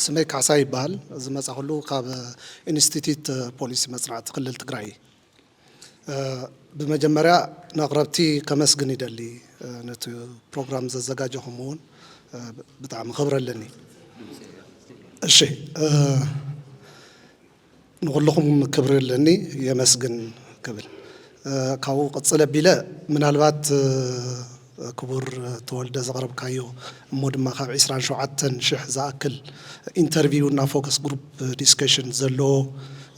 ስመይ ካሕሳ ይበሃል። ዝመጻኹሉ ካብ ኢንስቲትዩት ፖሊሲ መጽናዕቲ ክልል ትግራይ። ብመጀመርያ ንኣቕረብቲ ከመስግን ይደሊ፣ ነቲ ፕሮግራም ዘዘጋጀኹም እውን ብጣዕሚ ክብሪ ኣለኒ። እሺ፣ ንኹልኹም ክብሪ ኣለኒ፣ የመስግን ክብል። ካብኡ ቅጽል ኣቢለ ምናልባት ክቡር ተወልደ ዘቕረብካዮ እሞ ድማ ካብ ዒስራን ሸውዓተን ሽሕ ዝኣክል ኢንተርቪው እና ፎከስ ግሩፕ ዲስከሽን ዘለዎ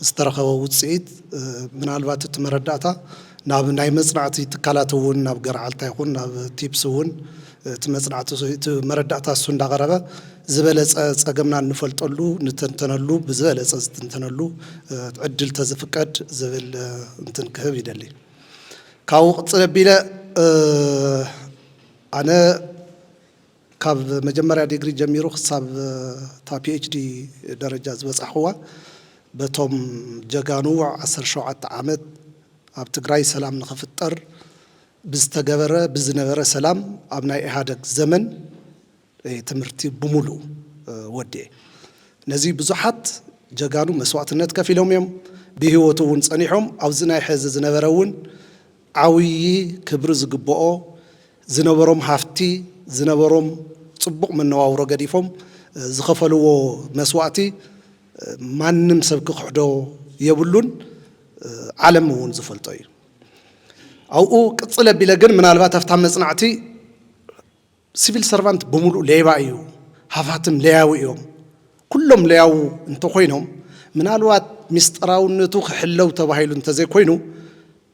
ዝተረኸበ ውፅኢት፣ ምናልባት እቲ መረዳእታ ናብ ናይ መጽናዕቲ ትካላት እውን ናብ ገርዓልታ ይኹን ናብ ቲፕስ እውን እቲ መጽናዕቲ እቲ መረዳእታ እሱ እንዳቐረበ ዝበለጸ ጸገምና እንፈልጠሉ ንተንተነሉ ብዝበለጸ ዝትንተነሉ ዕድል ተዝፍቀድ ዝብል እንትን ክህብ ይደሊ። ካብኡ ቅጽል ኣቢለ ኣነ ካብ መጀመርያ ዲግሪ ጀሚሩ ክሳብ እታ ፒኤችዲ ደረጃ ዝበጻሕኹዋ በቶም ጀጋኑ ዓሰርተ ሸውዓተ ዓመት ኣብ ትግራይ ሰላም ንኽፍጠር ብዝተገበረ ብዝነበረ ሰላም ኣብ ናይ ኢህኣደግ ዘመን ትምህርቲ ብሙሉእ ወዲኤ። ነዚ ብዙሓት ጀጋኑ መስዋእትነት ከፊሎም እዮም፣ ብህይወቱ እውን ጸኒሖም። ኣብዚ ናይ ሕዚ ዝነበረ እውን ዓብዪ ክብሪ ዝግብኦ ዝነበሮም ሃፍቲ ዝነበሮም ጽቡቕ መነባብሮ ገዲፎም ዝኸፈልዎ መስዋእቲ ማንም ሰብ ክኽሕዶ የብሉን፣ ዓለም እውን ዝፈልጦ እዩ። ኣብኡ ቅጽል ኣቢለ ግን ምናልባት ኣብታ መጽናዕቲ ሲቪል ሰርቫንት ብምሉእ ሌባ እዩ፣ ሃፋትም ሌያዊ እዮም። ኩሎም ሌያዊ እንተኾይኖም ምናልባት ሚስጥራውነቱ ክሕለው ተባሂሉ እንተዘይኮይኑ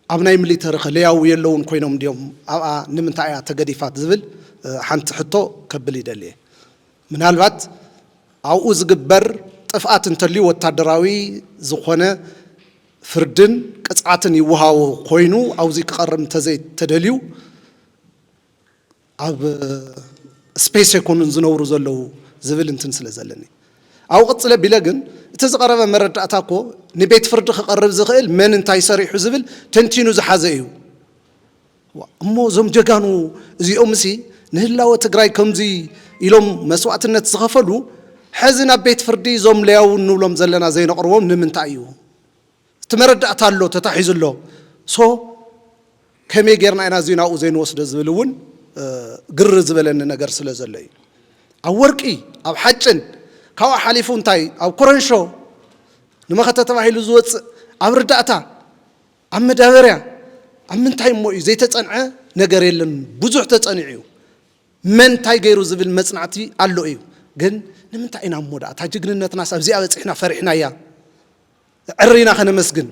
ኣብ ናይ ሚሊተሪ ኸ ሌያዊ የለውን ኮይኖም እንዲዮም ኣብኣ ንምንታይ እያ ተገዲፋት ዝብል ሓንቲ ሕቶ ከብል ይደልየ። ምናልባት ኣብኡ ዝግበር ጥፍኣት እንተልዩ ወታደራዊ ዝኾነ ፍርድን ቅፅዓትን ይወሃቦ ኮይኑ ኣብዚ ክቐርብ እንተዘይተደልዩ ኣብ ስፔስ ኣይኮኑን ዝነብሩ ዘለዉ ዝብል እንትን ስለ ዘለኒ ኣብኡ ቅፅለ ቢለ ግን እቲ ዝቐረበ መረዳእታ እኮ ንቤት ፍርዲ ክቐርብ ዝኽእል መን እንታይ ሰሪሑ ዝብል ተንቲኑ ዝሓዘ እዩ። እሞ እዞም ጀጋኑ እዚኦም ሲ ንህላወ ትግራይ ከምዚ ኢሎም መስዋእትነት ዝኸፈሉ ሕዚ ናብ ቤት ፍርዲ እዞም ለያው እንብሎም ዘለና ዘይነቕርቦም ንምንታይ እዩ? እቲ መረዳእታ ኣሎ ተታሒዙ ኣሎ። ሶ ከመይ ጌርና ኢና እዚ ናብኡ ዘይንወስዶ ዝብል እውን ግር ዝበለኒ ነገር ስለ ዘሎ እዩ። ኣብ ወርቂ ኣብ ሓጭን ካብኡ ሓሊፉ እንታይ ኣብ ኮረንሾ ንመኸተ ተባሂሉ ዝወፅእ ኣብ ርዳእታ ኣብ መዳበርያ ኣብ ምንታይ እሞ እዩ ዘይተፀንዐ ነገር የለን። ብዙሕ ተፀኒዑ እዩ። መን እንታይ ገይሩ ዝብል መፅናዕቲ ኣሎ እዩ። ግን ንምንታይ ኢና እሞ ደኣ እታ ጅግንነትናስ ኣብዚኣ በፂሕና ፈሪሕናያ ዕሪና ከነመስግን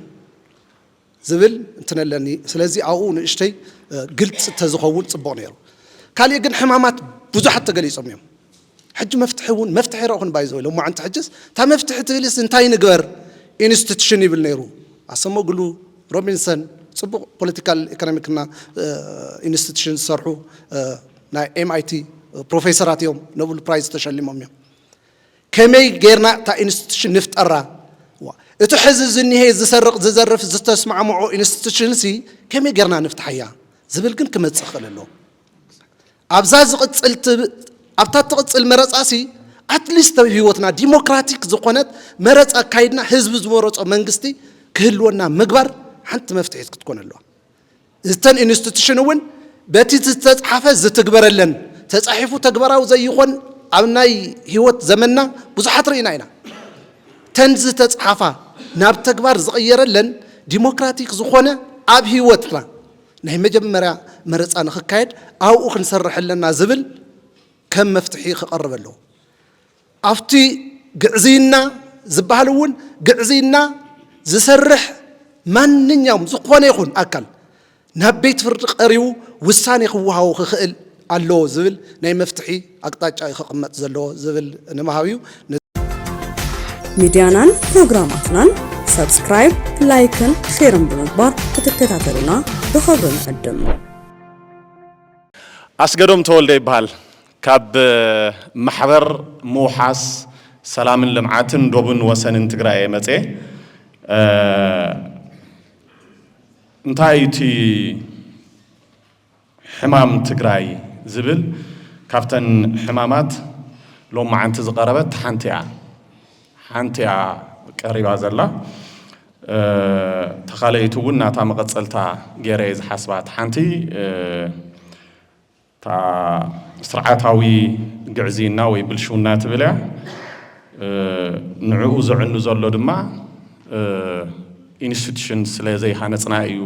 ዝብል እንትነለኒ ስለዚ ኣብኡ ንእሽተይ ግልፂ ተዝኸውን ፅቡቕ ነይሩ። ካሊእ ግን ሕማማት ብዙሓት ተገሊፆም እዮም። ሕጂ መፍትሒ እውን መፍትሒ ረእኹን ባይ ዘወይ ሎማዓንቲ ሕጅስ እታ መፍትሒ ትብልስ እንታይ ንግበር ኢንስቲቱሽን ይብል ነይሩ። ኣሰመግሉ ሮቢንሰን ፅቡቕ ፖለቲካል ኢኮኖሚክና ኢንስቲቱሽን ዝሰርሑ ናይ ኤምኣይቲ ፕሮፌሰራት እዮም ኖብል ፕራይዝ ተሸሊሞም እዮም። ከመይ ጌርና እታ ኢንስቲቱሽን ንፍጠራ? እቲ ሕዚ ዝኒሄ ዝሰርቕ ዝዘርፍ ዝተስማዕምዖ ኢንስቲቱሽንሲ ከመይ ጌርና ንፍትሓያ ዝብል ግን ክመፅእ ክእል ኣለዎ። ኣብዛ ዝቕፅል ኣብታ ትቕፅል መረፃሲ ኣትሊስት ኣብ ህይወትና ዲሞክራቲክ ዝኾነት መረፃ ኣካይድና ህዝቢ ዝመረፆ መንግስቲ ክህልወና ምግባር ሓንቲ መፍትሒት ክትኮን ኣለዋ። እተን ኢንስቲቱሽን እውን በቲ ዝተፅሓፈ ዝትግበረለን ተፃሒፉ ተግባራዊ ዘይኾን ኣብ ናይ ህይወት ዘመንና ብዙሓት ርኢና ኢና። ተን ዝተፅሓፋ ናብ ተግባር ዝቕየረለን ዲሞክራቲክ ዝኾነ ኣብ ህይወትና ናይ መጀመርያ መረፃ ንኽካየድ ኣብኡ ክንሰርሕ ኣለና ዝብል ከም መፍትሒ ክቐርብ ኣለዎ። ኣብቲ ግዕዝይና ዝበሃል እውን ግዕዝይና ዝሰርሕ ማንኛውም ዝኾነ ይኹን ኣካል ናብ ቤት ፍርዲ ቀሪቡ ውሳኔ ክወሃቦ ክኽእል ኣለዎ ዝብል ናይ መፍትሒ ኣቅጣጫ እዩ ክቕመጥ ዘለዎ ዝብል ንምሃብ እዩ። ሚድያናን ፕሮግራማትናን ሳብስክራይብ፣ ላይክን ሼርን ብምግባር ክትከታተሉና ብኽብሪ ንዕድም። ኣስገዶም ተወልደ ይበሃል። ካብ ማሕበር ምውሓስ ሰላምን ልምዓትን ዶብን ወሰንን ትግራይ እየ መፅየ። እንታይ እቲ ሕማም ትግራይ ዝብል ካብተን ሕማማት ሎማዓንቲ ዝቐረበት ሓንቲ እያ። ሓንቲ እያ ቀሪባ ዘላ። ተኻለይቲ እውን ናታ መቐጸልታ ገይረ እየ ዝሓስባት። ሓንቲ እታ ስርዓታዊ ግዕዝይና ወይ ብልሽውና ትብል እያ። ንዕኡ ዘዕኑ ዘሎ ድማ ኢንስቲቱሽን ስለ ዘይሃነፅና እዩ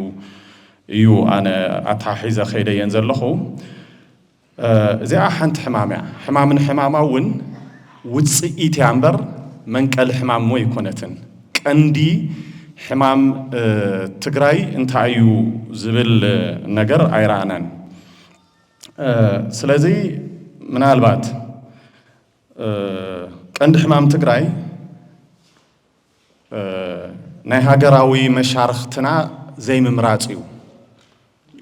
እዩ ኣነ ኣተሓሒዘ ከይደየን ዘለኹ። እዚኣ ሓንቲ ሕማም እያ። ሕማም ንሕማማ እውን ውፅኢት እያ እምበር መንቀሊ ሕማም እሞ ኣይኮነትን። ቀንዲ ሕማም ትግራይ እንታይ እዩ ዝብል ነገር ኣይረኣናን። ስለዚ ምናልባት ቀንዲ ሕማም ትግራይ ናይ ሃገራዊ መሻርኽትና ዘይምምራፅ እዩ።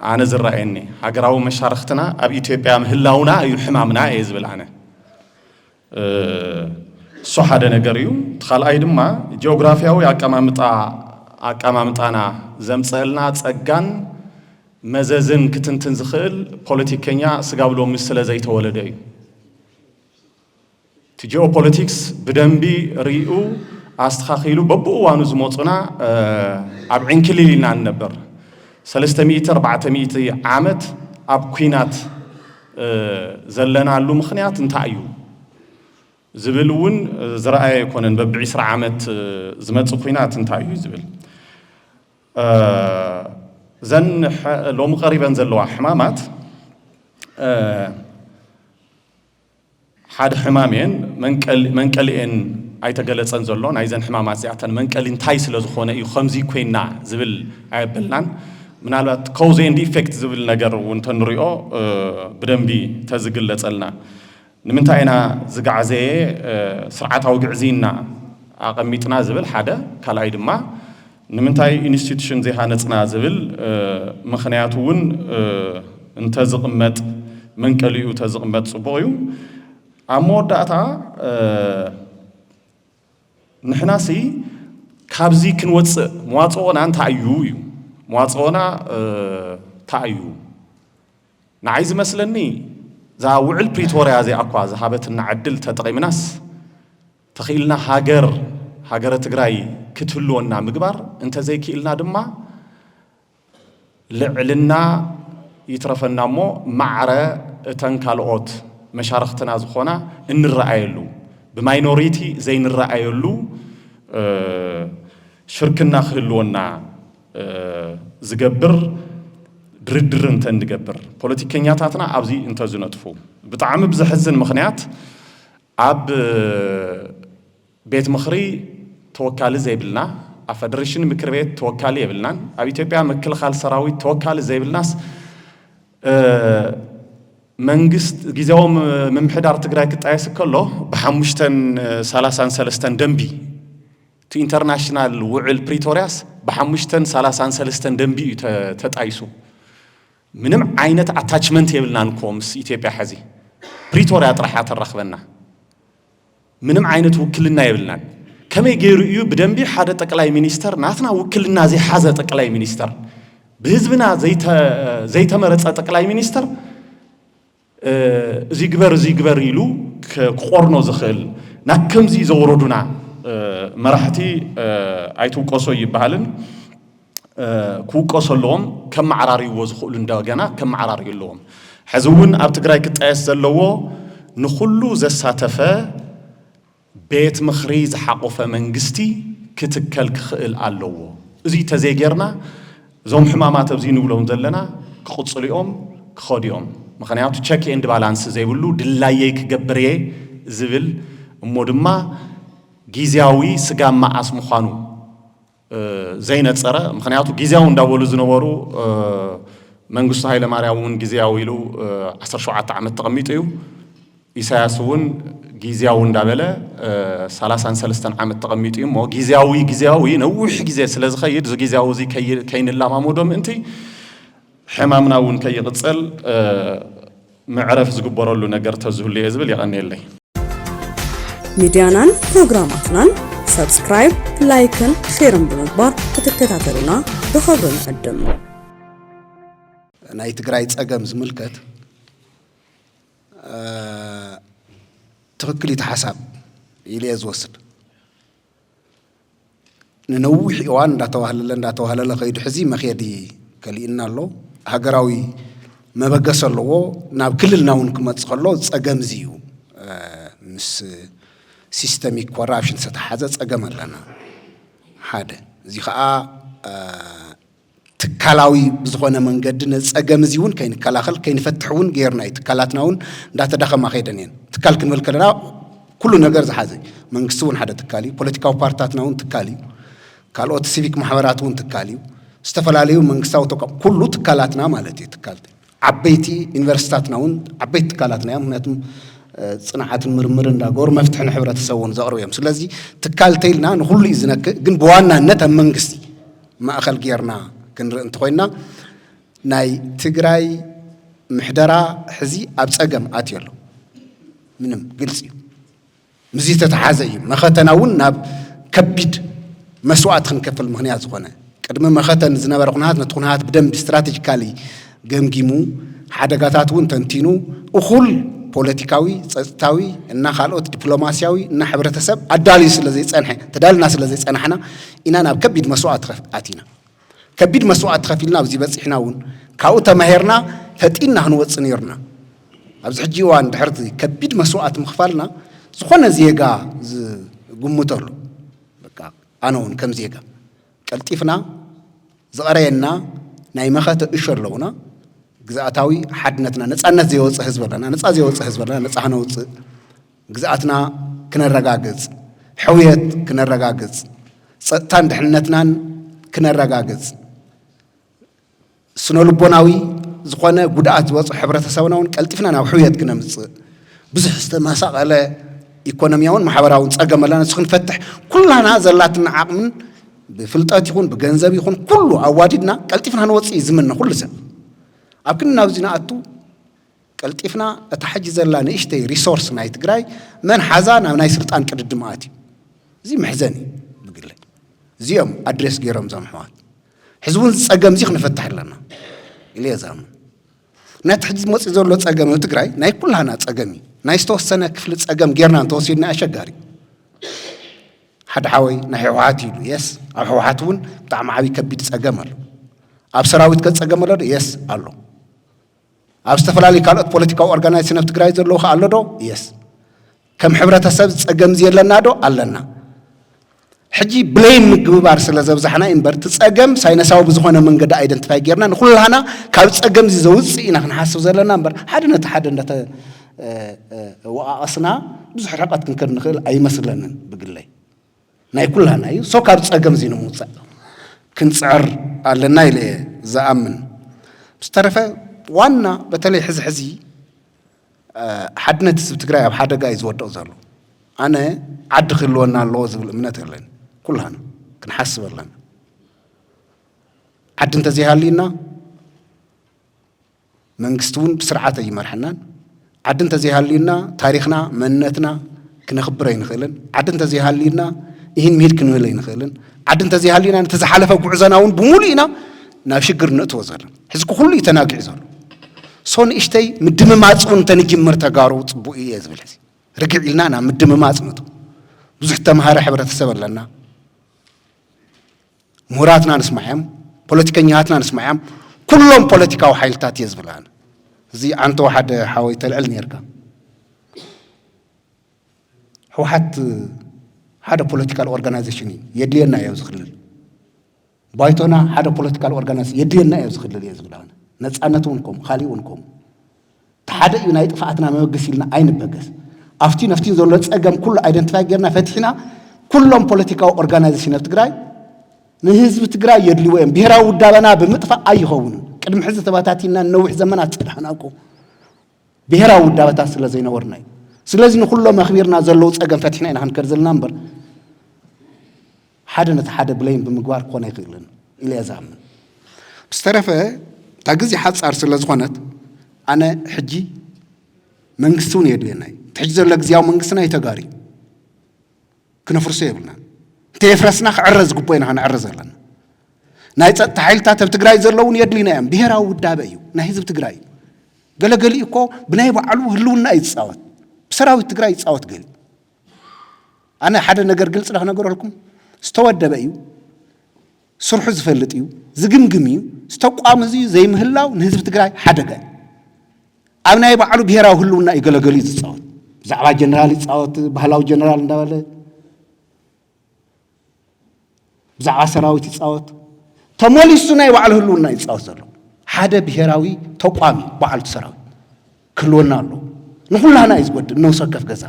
ኣነ ዝረኣየኒ ሃገራዊ መሻርኽትና ኣብ ኢትዮጵያ ምህላውና እዩ ሕማምና እየ ዝብል ኣነ። እሱ ሓደ ነገር እዩ። እቲ ካልኣይ ድማ ጂኦግራፊያዊ ኣቀማምጣ ኣቀማምጣና ዘምፀልና ፀጋን መዘዝን ክትንትን ዝኽእል ፖለቲከኛ ስጋብ ሎሚ ስለ ዘይተወለደ እዩ። እቲ ጂኦፖለቲክስ ብደንቢ ሪኡ ኣስተኻኺሉ በብእዋኑ ዝመፁና ኣብ ዕንክሊል ኢና ንነብር። ሰለስተ ሚእቲ ኣርባዕተ ሚእቲ ዓመት ኣብ ኲናት ዘለናሉ ምኽንያት እንታይ እዩ ዝብል እውን ዝረኣየ ኣይኮነን። በብዒስራ ዓመት ዝመፅእ ኲናት እንታይ እዩ ዝብል እዘን ሎሚ ቀሪበን ዘለዋ ሕማማት ሓደ ሕማም እየን። መንቀሊኤን ኣይተገለፀን ዘሎ። ናይዘን ሕማማት እዚኣተን መንቀሊ እንታይ ስለ ዝኾነ እዩ ከምዚ ኮይና ዝብል ኣየበልናን። ምናልባት ኮዝ ኤንድ ኢፌክት ዝብል ነገር እውን ተንሪኦ ብደንቢ ተዝግለፀልና። ንምንታይ ኢና ዝጋዕዘየ ስርዓታዊ ግዕዝይና ኣቐሚጥና ዝብል ሓደ፣ ካልኣይ ድማ ንምንታይ ኢንስቲቱሽን ዘይሃነፅና ዝብል ምኽንያቱ እውን እንተዝቕመጥ፣ መንቀሊኡ ተዝቕመጥ ፅቡቕ እዩ። ኣብ መወዳእታ ንሕናሲ ካብዚ ክንወፅእ መዋፅኦና እንታይ እዩ እዩ? መዋፅኦና እንታይ እዩ? ንዓይ ዝመስለኒ እዛ ውዕል ፕሪቶርያ እዚኣ እኳ ዝሃበትና ዕድል ተጠቒምናስ ተኽኢልና ሃገር ሃገረ ትግራይ ክትህልወና ምግባር እንተዘይክኢልና ድማ ልዕልና ይትረፈና እሞ ማዕረ እተን ካልኦት መሻርኽትና ዝኾና እንረኣየሉ ብማይኖሪቲ ዘይንረኣየሉ ሽርክና ክህልወና ዝገብር ድርድር እንተንገብር ፖለቲከኛታትና ኣብዚ እንተዝነጥፉ ብጣዕሚ ብዘሕዝን ምኽንያት ኣብ ቤት ምኽሪ ተወካሊ ዘይብልና ኣብ ፌደሬሽን ምክር ቤት ተወካሊ የብልናን ኣብ ኢትዮጵያ ምክልኻል ሰራዊት ተወካሊ ዘይብልናስ መንግስት ግዜያዊ ምምሕዳር ትግራይ ክጣየስ ከሎ ብሓሙሽተን ሰላሳን ሰለስተን ደንቢ እቲ ኢንተርናሽናል ውዕል ፕሪቶርያስ ብሓሙሽተን ሰላሳን ሰለስተን ደንቢ እዩ ተጣይሱ። ምንም ዓይነት ኣታችመንት የብልናን እኮ ምስ ኢትዮጵያ ሕዚ ፕሪቶርያ ጥራሕ ተራኽበና ምንም ዓይነት ውክልና የብልናን። ከመይ ገይሩ እዩ ብደንቢ ሓደ ጠቅላይ ሚኒስተር ናትና ውክልና ዘይሓዘ ጠቅላይ ሚኒስተር ብህዝብና ዘይተመረፀ ጠቅላይ ሚኒስተር እዚ ግበር እዚ ግበር ኢሉ ክቆርኖ ዝኽእል ናብ ከምዚ ዘውረዱና መራሕቲ ኣይትውቀሶ ይበሃልን ክውቀሱ ኣለዎም። ከመዓራርይዎ ዝኽእሉ እንደገና ከመዓራርዩ ኣለዎም። ሕዚ እውን ኣብ ትግራይ ክጣየስ ዘለዎ ንኹሉ ዘሳተፈ ቤት ምኽሪ ዝሓቆፈ መንግስቲ ክትከል ክኽእል ኣለዎ። እዚ ተዘይጌርና እዞም ሕማማት ኣብዚ ንብሎም ዘለና ክቕፅሉ እዮም ክኸዱ እዮም። ምክንያቱ ቸክ ኤንድ ባላንስ ዘይብሉ ድላየይ ክገብር እየ ዝብል እሞ ድማ ግዜያዊ ስጋብ መዓስ ምዃኑ ዘይነፀረ ምክንያቱ ግዜያዊ እንዳበሉ ዝነበሩ መንግስቱ ሃይለማርያም እውን ግዜያዊ ኢሉ ዓሰርተ ሸውዓተ ዓመት ተቐሚጡ እዩ። ኢሳያስ እውን ግዜያዊ እንዳበለ ሰላሳን ሰለስተን ዓመት ተቐሚጡ እዩ እሞ ግዜያዊ ግዜያዊ ነዊሕ ግዜ ስለ ዝኸይድ እዚ ግዜያዊ እዚ ከይንላማመዶ ምእንቲ ሕማምና እውን ከይቕፀል ምዕረፍ ዝግበረሉ ነገር ተዝህሉ እየ ዝብል። የቐንየለይ። ሚድያናን ፕሮግራማትናን ሳብስክራይብ፣ ላይክን ሼርን ብምግባር ክትከታተሉና ብኸብሪ ንዕድም። ናይ ትግራይ ፀገም ዝምልከት ትኽክል እዩ እቲ ሓሳብ ኢለ እየ ዝወስድ። ንነዊሕ እዋን እንዳተዋህለለ እንዳተዋህለለ ከይዱ ሕዚ መኽየዲ ከሊእና ኣሎ። ሃገራዊ መበገሲ ኣለዎ። ናብ ክልልና እውን ክመጽእ ከሎ ጸገም እዚ እዩ። እ፣ ምስ ሲስተሚክ ኮራፕሽን ዝተተሓዘ ጸገም ኣለና። ሓደ እዚ ኸኣ፣ እ፣ ትካላዊ ብዝኾነ መንገዲ ነዚ ጸገም እዚ እውን ከይንከላኸል ከይንፈትሕ እውን ጌርና እዩ። ትካላትና እውን እንዳተዳኸማ ከይደን እየን። ትካል ክንብል ከለና ኩሉ ነገር ዝሓዘ እዩ። መንግስቲ እውን ሓደ ትካል እዩ። ፖለቲካዊ ፓርትታትና እውን ትካል እዩ። ካልኦት ሲቪክ ማሕበራት እውን ትካል እዩ። ዝተፈላለዩ መንግስታዊ ተቋም፣ ኩሉ ትካላትና ማለት እዩ። ትካል፣ ዓበይቲ ዩኒቨርሲቲታትና እውን ዓበይቲ ትካላትና እዮም። ምክንያቱም፣ እ፣ ጽንዓትን ምርምርን እንዳገበሩ መፍትሒ ንሕብረተሰብ እውን ዘቕርቡ እዮም። ስለዚ ትካል ተይልና ንኹሉ እዩ ዝነክእ፣ ግን ብዋናነት ኣብ መንግስቲ ማእኸል ጌርና ክንርኢ እንተኾይንና፣ ናይ ትግራይ ምሕደራ ሕዚ ኣብ ጸገም ኣትዩ ኣሎ። ምንም ግልጺ እዩ። ምስዚ ዝተተሓዘ እዩ መኸተና እውን ናብ ከቢድ መስዋእቲ ክንከፍል ምኽንያት ዝኾነ። ቅድሚ መኸተን ዝነበረ ኩነታት ነቲ ኩነታት ብደንቢ ስትራቴጂካሊ ገምጊሙ፣ ሓደጋታት እውን ተንቲኑ፣ እኹል ፖለቲካዊ፣ ጸጥታዊ እና ካልኦት ዲፕሎማሲያዊ እና ሕብረተሰብ ኣዳልዩ ስለ ዘይጸንሐ፣ ተዳልና ስለ ዘይጸናሕና ኢና ናብ ከቢድ መስዋእቲ ከፍ-፣ ኣቲና። ከቢድ መስዋእቲ ከፊልና ኣብዚ በጺሕና እውን፣ ካብኡ ተማሂርና ፈጢንና ክንወጽእ ነይሩና። ኣብዚ ሕጂ እዋን ድሕርቲ ከቢድ መስዋእቲ ምኽፋልና ዝኾነ ዜጋ ዝግምተሉ፣ በቃ ኣነ እውን ከም ዜጋ ቀልጢፍና ዝቐረየና ናይ መኸተ እሾ ኣለውና። ግዝኣታዊ ሓድነትና፣ ነጻነት ዘይወጽእ ህዝቢ ኣለና። ነጻ ዘይወጽእ ህዝቢ ኣለና። ነጻ ክነውጽእ፣ ግዝኣትና ክነረጋግጽ፣ ሕውየት ክነረጋግጽ፣ ጸጥታን ድሕነትናን ክነረጋግጽ፣ ስነ-ልቦናዊ ዝኾነ ጉድኣት ዝበጽሖ ሕብረተሰብና እውን ቀልጢፍና ናብ ሕውየት ክነምጽእ፣ ብዙሕ ዝተመሳቐለ ኢኮኖሚያውን ማሕበራውን ጸገም ኣለና። ንሱ ክንፈትሕ ኩላና ዘላትና ዓቕምን ብፍልጠት ይኹን ብገንዘብ ይኹን ኩሉ ኣዋዲድና ቀልጢፍና ክንወጽእ እዩ ዝምነ ኩሉ ሰብ። ኣብ ክንዲ ናብዚ ንኣቱ ቀልጢፍና እታ ሕጂ ዘላ ንእሽተይ ሪሶርስ ናይ ትግራይ መን ሓዛ ናብ ናይ ስልጣን ቅድድም ኣትዩ። እዚ መሕዘኒ እዩ ብግለይ። እዚኦም ኣድሬስ ገይሮም እዞም ኣሕዋት። ሕዚ እውን እዚ ጸገም እዚ ክንፈትሕ ኣለና ኢለ እየ ዝኣምን። ነቲ ሕዚ መፂኡ ዘሎ ጸገም ኣብ ትግራይ ናይ ኩላና ጸገም እዩ። ናይ ዝተወሰነ ክፍሊ ጸገም ጌርና እንተወሲድና ኣሸጋሪ እዩ። ሓደ ሓወይ ናይ ህወሓት ኢሉ፣ የስ፣ ኣብ ህወሓት እውን ብጣዕሚ ዓብዪ ከቢድ ጸገም ኣሎ። ኣብ ሰራዊት ከ ጸገም ኣሎ ዶ? የስ ኣሎ። ኣብ ዝተፈላለዩ ካልኦት ፖለቲካዊ ኦርጋናይዜሽን ኣብ ትግራይ ዘለዉ ከ ኣሎ ዶ? የስ። ከም ሕብረተሰብ ጸገም እዚ የለና ዶ? ኣለና። ሕጂ ብሌም ምግብባር ስለ ዘብዛሕና እዩ እምበር፣ እቲ ጸገም ሳይነሳዊ ብዝኾነ መንገዲ ኣይደንቲፋይ ጌርና ንኹላና ካብ ጸገም እዚ ዘውጽእ ኢና ክንሓስብ ዘለና እምበር፣ ሓደ ነቲ ሓደ እንዳተ-፣ እ፣ እ፣ ወቓቐስና ብዙሕ ርሕቀት ክንከድ ንኽእል ኣይመስለንን ብግለይ። ናይ ኩላና እዩ። ሶ ካብ ጸገም እዚ ንምውጻእ ክንጽዕር ኣለና ኢለ እየ ዝኣምን። ብዝተረፈ ዋና በተለይ ሕዚ ሕዚ፣ እ፣ ሓድነት ህዝቢ ትግራይ ኣብ ሓደጋ እዩ ዝወድቕ ዘሎ። ኣነ ዓዲ ክህልወና ኣለዎ ዝብል እምነት የለን። ኩላና ክንሓስብ ኣለና። ዓዲ እንተዘይሃልዩና መንግስቲ እውን ብስርዓት ኣይመርሐናን። ዓዲ እንተዘይሃልዩና ታሪኽና፣ መንነትና ክነኽብር ኣይንኽእልን። ዓዲ እንተዘይሃልዩና ይህን ምሂድ ክንብል ኣይንኽእልን። ዓዲ እንተዘይሃልዩና ነቲ ዝሓለፈ ጉዕዞና እውን ብምሉእ ኢና ናብ ሽግር ንእትዎ ዘለና። ሕዚ እኮ ኩሉ እዩ ተናጊዑ ዘሎ። ሶ ንእሽተይ ምድምማፅ እውን እንተንጅምር ተጋሩ ፅቡቅ እዩ እየ ዝብል። ሕዚ ርግዕ ኢልና ናብ ምድምማፅ ንእትው። ብዙሕ ተምሃረ ሕብረተሰብ ኣለና። ምሁራትና ንስማዕዮም፣ ፖለቲከኛታትና ንስማዕዮም፣ ኩሎም ፖለቲካዊ ሓይልታት እየ ዝብል ኣነ። እዚ ኣንተ ሓደ ሓወይ ተልዕል ነርካ። ህወሓት ሓደ ፖለቲካል ኦርጋናይዜሽን እዩ፣ የድልየና እዩ ኣብዚ ክልል። ባይቶና ሓደ ፖለቲካል ኦርጋናይዜሽን የድልየና እዩ ኣብዚ ክልል እየ ዝብል ኣነ። ነፃነት እውን ከምኡ፣ ካሊእ እውን ከምኡ። እቲ ሓደ እዩ ናይ ጥፍኣትና መበገሲ ኢልና ኣይንበገስ። ኣብቲ ነፍቲን ዘሎ ፀገም ኩሉ ኣይደንቲፋይ ጌርና ፈቲሕና፣ ኩሎም ፖለቲካዊ ኦርጋናይዜሽን ኣብ ትግራይ ንህዝቢ ትግራይ የድልይዎ እዮም። ብሄራዊ ውዳበና ብምጥፋእ ኣይኸውንን። ቅድሚ ሕዚ ተበታቲና ንነዊሕ ዘመናት ፀናሕና እኮ ብሄራዊ ውዳበታት ስለ ዘይነበርና እዩ። ስለዚ ንኩሎም ኣኽቢርና ዘለዉ ፀገም ፈቲሕና ኢና ክንከድ ዘለና እምበር ሓደ ነቲ ሓደ ብለይን ብምግባር ክኾን ኣይኽእልን ኢለ እየ ዝኣምን። ብዝተረፈ እታ ግዜ ሓፃር ስለ ዝኾነት ኣነ ሕጂ መንግስቲ እውን የድልየና እዩ። እቲ ሕጂ ዘሎ ግዜያዊ መንግስትና እዩ ተጋሪ። ክነፍርሶ የብልናን። እንተየፍረስና ክዕረ ዝግቦ ኢና ክነዕረ ዘለና። ናይ ጸጥታ ሓይልታት ኣብ ትግራይ ዘለዉ እውን የድልዩና እዮም። ብሄራዊ ውዳበ እዩ፣ ናይ ህዝቢ ትግራይ እዩ። ገለገሊኡ እኮ ብናይ ባዕሉ ህልውና እዩ ዝጻወት። ብሰራዊት ትግራይ ይጻወት ገሊኡ። ኣነ ሓደ ነገር ግልጺ ዶ ክነገረልኩም? ዝተወደበ እዩ። ስርሑ ዝፈልጥ እዩ፣ ዝግምግም እዩ። ዝተቋም እዚ ዘይምህላው ንህዝቢ ትግራይ ሓደጋ እዩ። ኣብ ናይ ባዕሉ ብሄራዊ ህልውና እዩ ገለገሉ እዩ ዝፃወት። ብዛዕባ ጀነራል ይፃወት፣ ባህላዊ ጀነራል እንዳበለ ብዛዕባ ሰራዊት ይፃወት። ተመሊሱ ናይ ባዕሉ ህልውና ይፃወት ዘሎ። ሓደ ብሄራዊ ተቋም እዩ ባዕሉ እቲ ሰራዊት። ክህልወና ኣለዎ። ንኹላህና እዩ ዝጎድእ፣ ንነብሲ ወከፍ ገዛ።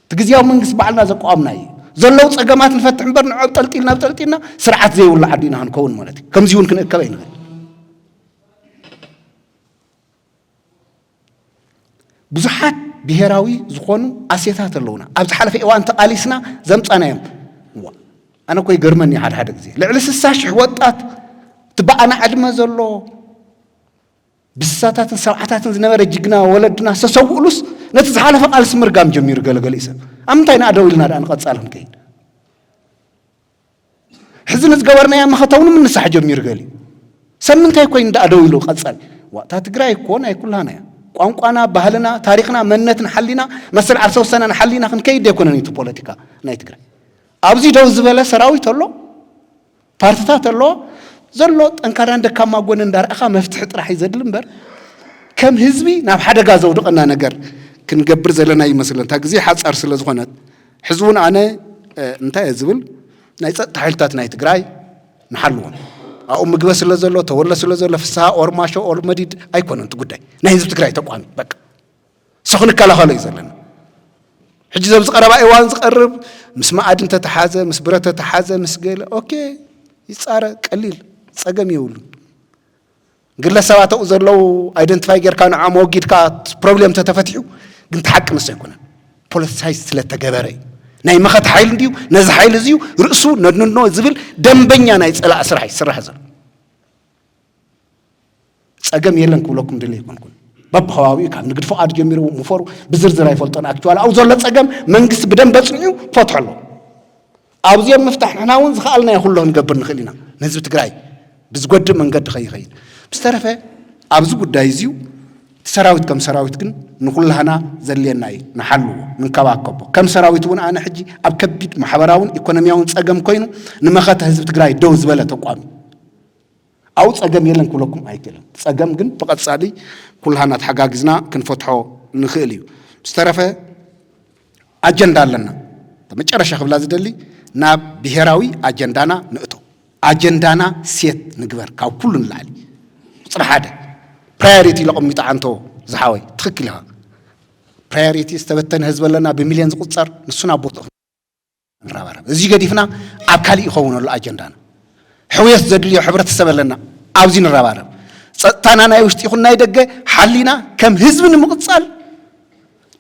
እቲ ግዝያዊ መንግስቲ ባዕልና ዘቋምና እዩ። ዘለዉ ፀገማት ንፈትሕ እምበር ንዕኦም ጠልጢልና ጠልጢልና ስርዓት ዘይብሉ ዓዲ ኢና ክንከውን ማለት እዩ። ከምዚ እውን ክንእከብ ኣይንኽእል። ብዙሓት ብሄራዊ ዝኾኑ ኣሴታት ኣለውና። ኣብ ዝሓለፈ እዋን ተቓሊስና ዘምጻናዮም። እዋ፣ ኣነ እኮ ይገርመኒ ሓደ ሓደ ግዜ። ልዕሊ ስሳ ሽሕ ወጣት እቲ ብኣና ዕድመ ዘሎ ብስሳታትን ሰብዓታትን ዝነበረ ጅግና ወለድና ዝተሰውእሉስ ነቲ ዝሓለፈ ቃልሲ ምርጋም ጀሚሩ ገለገሊኡ ሰብ። ኣብ ምንታይ ኢና ደው ኢልና ደኣ ንቐጻል ክንከይድ? ሕዚ ንዝገበርናዮ መኸተ እውን ምንሳሕ ጀሚሩ ገሊኡ። ሰብ ምንታይ ኮይኑ ደኣ ደው ኢሉ ቀጻል? ዋእታ ትግራይ እኮ ናይ ኩላና እያ። ቋንቋና፣ ባህልና፣ ታሪኽና፣ መንነትን ሓሊና፣ መሰል ዓርሰ ውሳነና ሓሊና ክንከይድ ኣይኮነን እቲ ፖለቲካ ናይ ትግራይ። ኣብዚ ደው ዝበለ ሰራዊት ኣሎ፣ ፓርትታት ኣሎ፣ ዘሎ ጠንካራን ደካማ ጎኒ እንዳረኣኻ መፍትሒ ጥራሕ እዩ ዘድሊ እምበር፣ ከም ህዝቢ ናብ ሓደጋ ዘውድቐና ነገር ክንገብር ዘለና ይመስለን። እታ ግዜ ሓጻር ስለ ዝኾነት፣ ሕዚ እውን ኣነ፣ እ፣ እንታይ እየ ዝብል፣ ናይ ጸጥታ ሓይልታት ናይ ትግራይ ንሓልዎም። ኣብኡ ምግበ ስለ ዘሎ፣ ተወለ ስለ ዘሎ፣ ፍስሃ ኦር ማሾ ኦር መዲድ ኣይኮነን እቲ ጉዳይ። ናይ ህዝቢ ትግራይ ተቋም እዩ፣ በቃ። እሱ ክንከላኸሎ እዩ ዘለና። ሕጂ ኣብዚ ቀረባ እዋን ዝቐርብ ምስ መኣዲ እንተተሓዘ፣ ምስ ብረት ተተሓዘ፣ ምስ ገለ፣ ኦኬ፣ ይጻረ፣ ቀሊል ጸገም የብሉን። ግለሰባት ኣብኡ ዘለዉ ኣይደንቲፋይ ጌርካ ንዖም ኣወጊድካ ፕሮብሌም ተተፈቲሑ፣ ግን እቲ ሓቂ ንሱ ኣይኮነን። ፖለቲሳይዝ ስለተገበረ እዩ። ናይ መኸተ ሓይሊ እንድዩ፣ ነዚ ሓይሊ እዚዩ ርእሱ ነድንኖ ዝብል ደንበኛ ናይ ጸላኢ ስራሕ ይስራሕ ዘሎ። ጸገም የለን ክብለኩም ድለ ኣይኮንኩን። በብኸባቢኡ ካብ ንግድ ፍቓድ ጀሚሩ ምፈሩ ብዝርዝር ኣይፈልጦን። ኣክቹዋሊ ኣብኡ ዘሎ ጸገም መንግስቲ ብደንበ ኣጽኒዑ ክፈትሖ ኣለዎ። ኣብዚኦም ምፍታሕ ንሕና እውን ዝኸኣልናዮ ኩሎ ክንገብር ንኽእል ኢና። ንህዝቢ ትግራይ ብዝጎድእ መንገዲ ከይኸይድ። ብዝተረፈ ኣብዚ ጉዳይ እዚዩ እቲ ሰራዊት ከም ሰራዊት ግን ንኹላህና ዘድልየና እዩ። ንሓልዎ፣ ንንከባከቦ። ከም ሰራዊት እውን ኣነ ሕጂ ኣብ ከቢድ ማሕበራውን ኢኮኖሚያውን ጸገም ኮይኑ ንመኸተ ህዝቢ ትግራይ ደው ዝበለ ተቋም እዩ። ኣብኡ ጸገም የለን ክብለኩም ኣይክእልን። ጸገም ግን ብቐጻሊ ኩላህና ተሓጋጊዝና ክንፈትሖ ንኽእል እዩ። ብዝተረፈ ኣጀንዳ ኣለና። መጨረሻ ክብላ ዝደሊ ናብ ብሄራዊ ኣጀንዳና ንእቶ። ኣጀንዳና ሴት ንግበር ካብ ኩሉ ንላዕሊ። ቁጽሪ ሓደ ፕራዮሪቲ ኢለ ኣቐሚጠ ዓንቶ ዝሓወይ ትኽክል ኢኻ። ፕራዮሪቲ ዝተበተነ ህዝቢ ኣለና ብሚልዮን ዝቑጸር ንሱ ናብ ቦትኡ ንረባረብ። እዚ ገዲፍና ኣብ ካሊእ ይኸውን ኣሎ ኣጀንዳና። ሕውየት ዘድልዮ ሕብረተሰብ ኣለና ኣብዚ ንረባረብ። ጸጥታና ናይ ውሽጢ ይኹን ናይ ደገ ሓሊና ከም ህዝቢ ንምቕጻል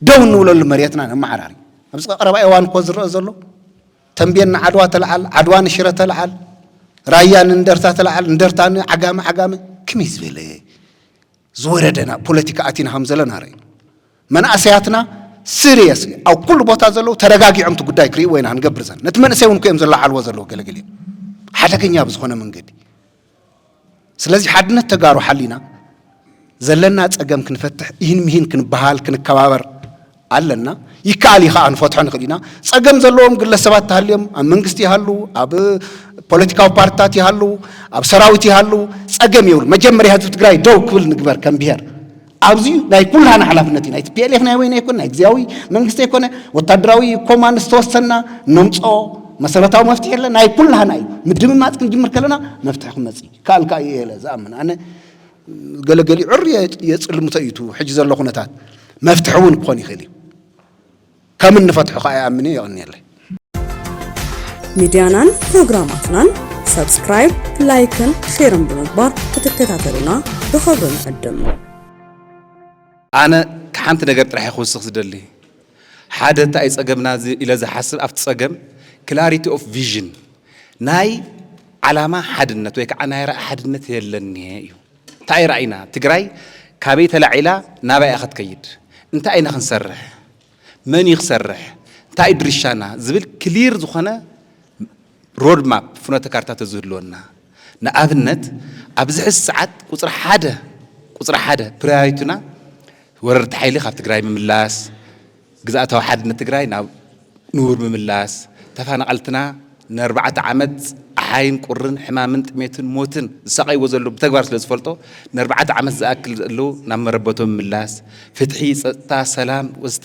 ደው እንብለሉ መሬትና ነመዓራሪ። ኣብዚ ቀረባ እዋን እኮ ዝረአ ዘሎ ተንቤን ንዓድዋ ተልዓል፣ ዓድዋ ንሽረ ተልዓል፣ ራያ ንእንደርታ ተልዓል፣ እንደርታ ንዓጋመ፣ ዓጋመ ከመይ ዝበለ ዝወረደና ፖለቲካ ኣቲና ከም ዘለና ርእ። መናእሰያትና ሲሪየስሊ ኣብ ኩሉ ቦታ ዘለዉ ተረጋጊዖም እቲ ጉዳይ ክርእይዎ ኢና ክንገብር ዘን። ነቲ መንእሰይ እውን እኮ እዮም ዘለዓልዎ ዘለዉ ገለገለ ሓደገኛ ብዝኾነ መንገዲ። ስለዚ ሓድነት ተጋሩ ሓሊና ዘለና ጸገም ክንፈትሕ ይህን ምሂን ክንበሃል ክንከባበር ኣለና። ይከኣል እዩ ከዓ ንፈትሖ ንኽእል ኢና። ጸገም ዘለዎም ግለሰባት ተሃልዮም ኣብ መንግስቲ ይሃሉ፣ ኣብ ፖለቲካዊ ፓርትታት ይሃሉ፣ ኣብ ሰራዊት ይሃሉ፣ ጸገም የብሉ። መጀመርያ ህዝቢ ትግራይ ደው ክብል ንግበር ከም ብሄር። ኣብዚ ናይ ኩላህና ሓላፍነት እዩ። ናይ ቲ ፒ ኤል ኤፍ ናይ ወይነ ኣይኮነ፣ ናይ ግዜያዊ መንግስቲ ኣይኮነ፣ ወታደራዊ ኮማንድ ዝተወሰና ነምፅኦ መሰረታዊ መፍትሒ የለ፣ ናይ ኩላህና እዩ። ምድምማፅ ክንጅምር ከለና መፍትሒ ክመፅእ እዩ። ካልካ እዩ የለ ዝኣምን ኣነ ገለገሊ ዕር የፅልምቶ እዩ እቲ ሕጂ ዘሎ ኩነታት። መፍትሒ እውን ክኾን ይኽእል እዩ። ከም እንፈትሖ ከዓ ይኣምን እየ። የቐንየለይ። ሚድያናን ፕሮግራማትናን ሰብስክራይብ፣ ላይክን ሼርን ብምግባር ክትከታተሉና ብኽብሪ ንዕድም። ኣነ ሓንቲ ነገር ጥራሕ ክውስኽ ዝደሊ ሓደ እንታይ ጸገምና ኢለ ዝሓስብ ኣብቲ ጸገም clarity of vision ናይ ዓላማ ሓድነት ወይ ከዓ ናይ ራኢ ሓድነት የለኒ እዩ። እንታይ ራኢና ትግራይ ካበይ ተላዒላ ናባይ እያ ክትከይድ እንታይ ኢና ክንሰርሕ መን እዩ ክሰርሕ እንታይ ድርሻና ዝብል ክሊር ዝኾነ ሮድማፕ ፍኖተ ካርታ ተዝህልወና ንኣብነት ኣብዚ ሕዚ ሰዓት ቁፅሪ ሓደ ቁፅሪ ሓደ ፕራዮሪቲና ወረርቲ ሓይሊ ካብ ትግራይ ምምላስ ግዝኣታዊ ሓድነት ትግራይ ናብ ንቡር ምምላስ ተፈናቐልትና ንኣርባዕተ ዓመት ፀሓይን ቁርን፣ ሕማምን ጥሜትን ሞትን ዝሳቐይዎ ዘለዉ ብተግባር ስለ ዝፈልጦ፣ ንኣርባዕተ ዓመት ዝኣክል ዘለዉ ናብ መረበቶም ምምላስ፣ ፍትሒ፣ ፀጥታ፣ ሰላም ወዘተ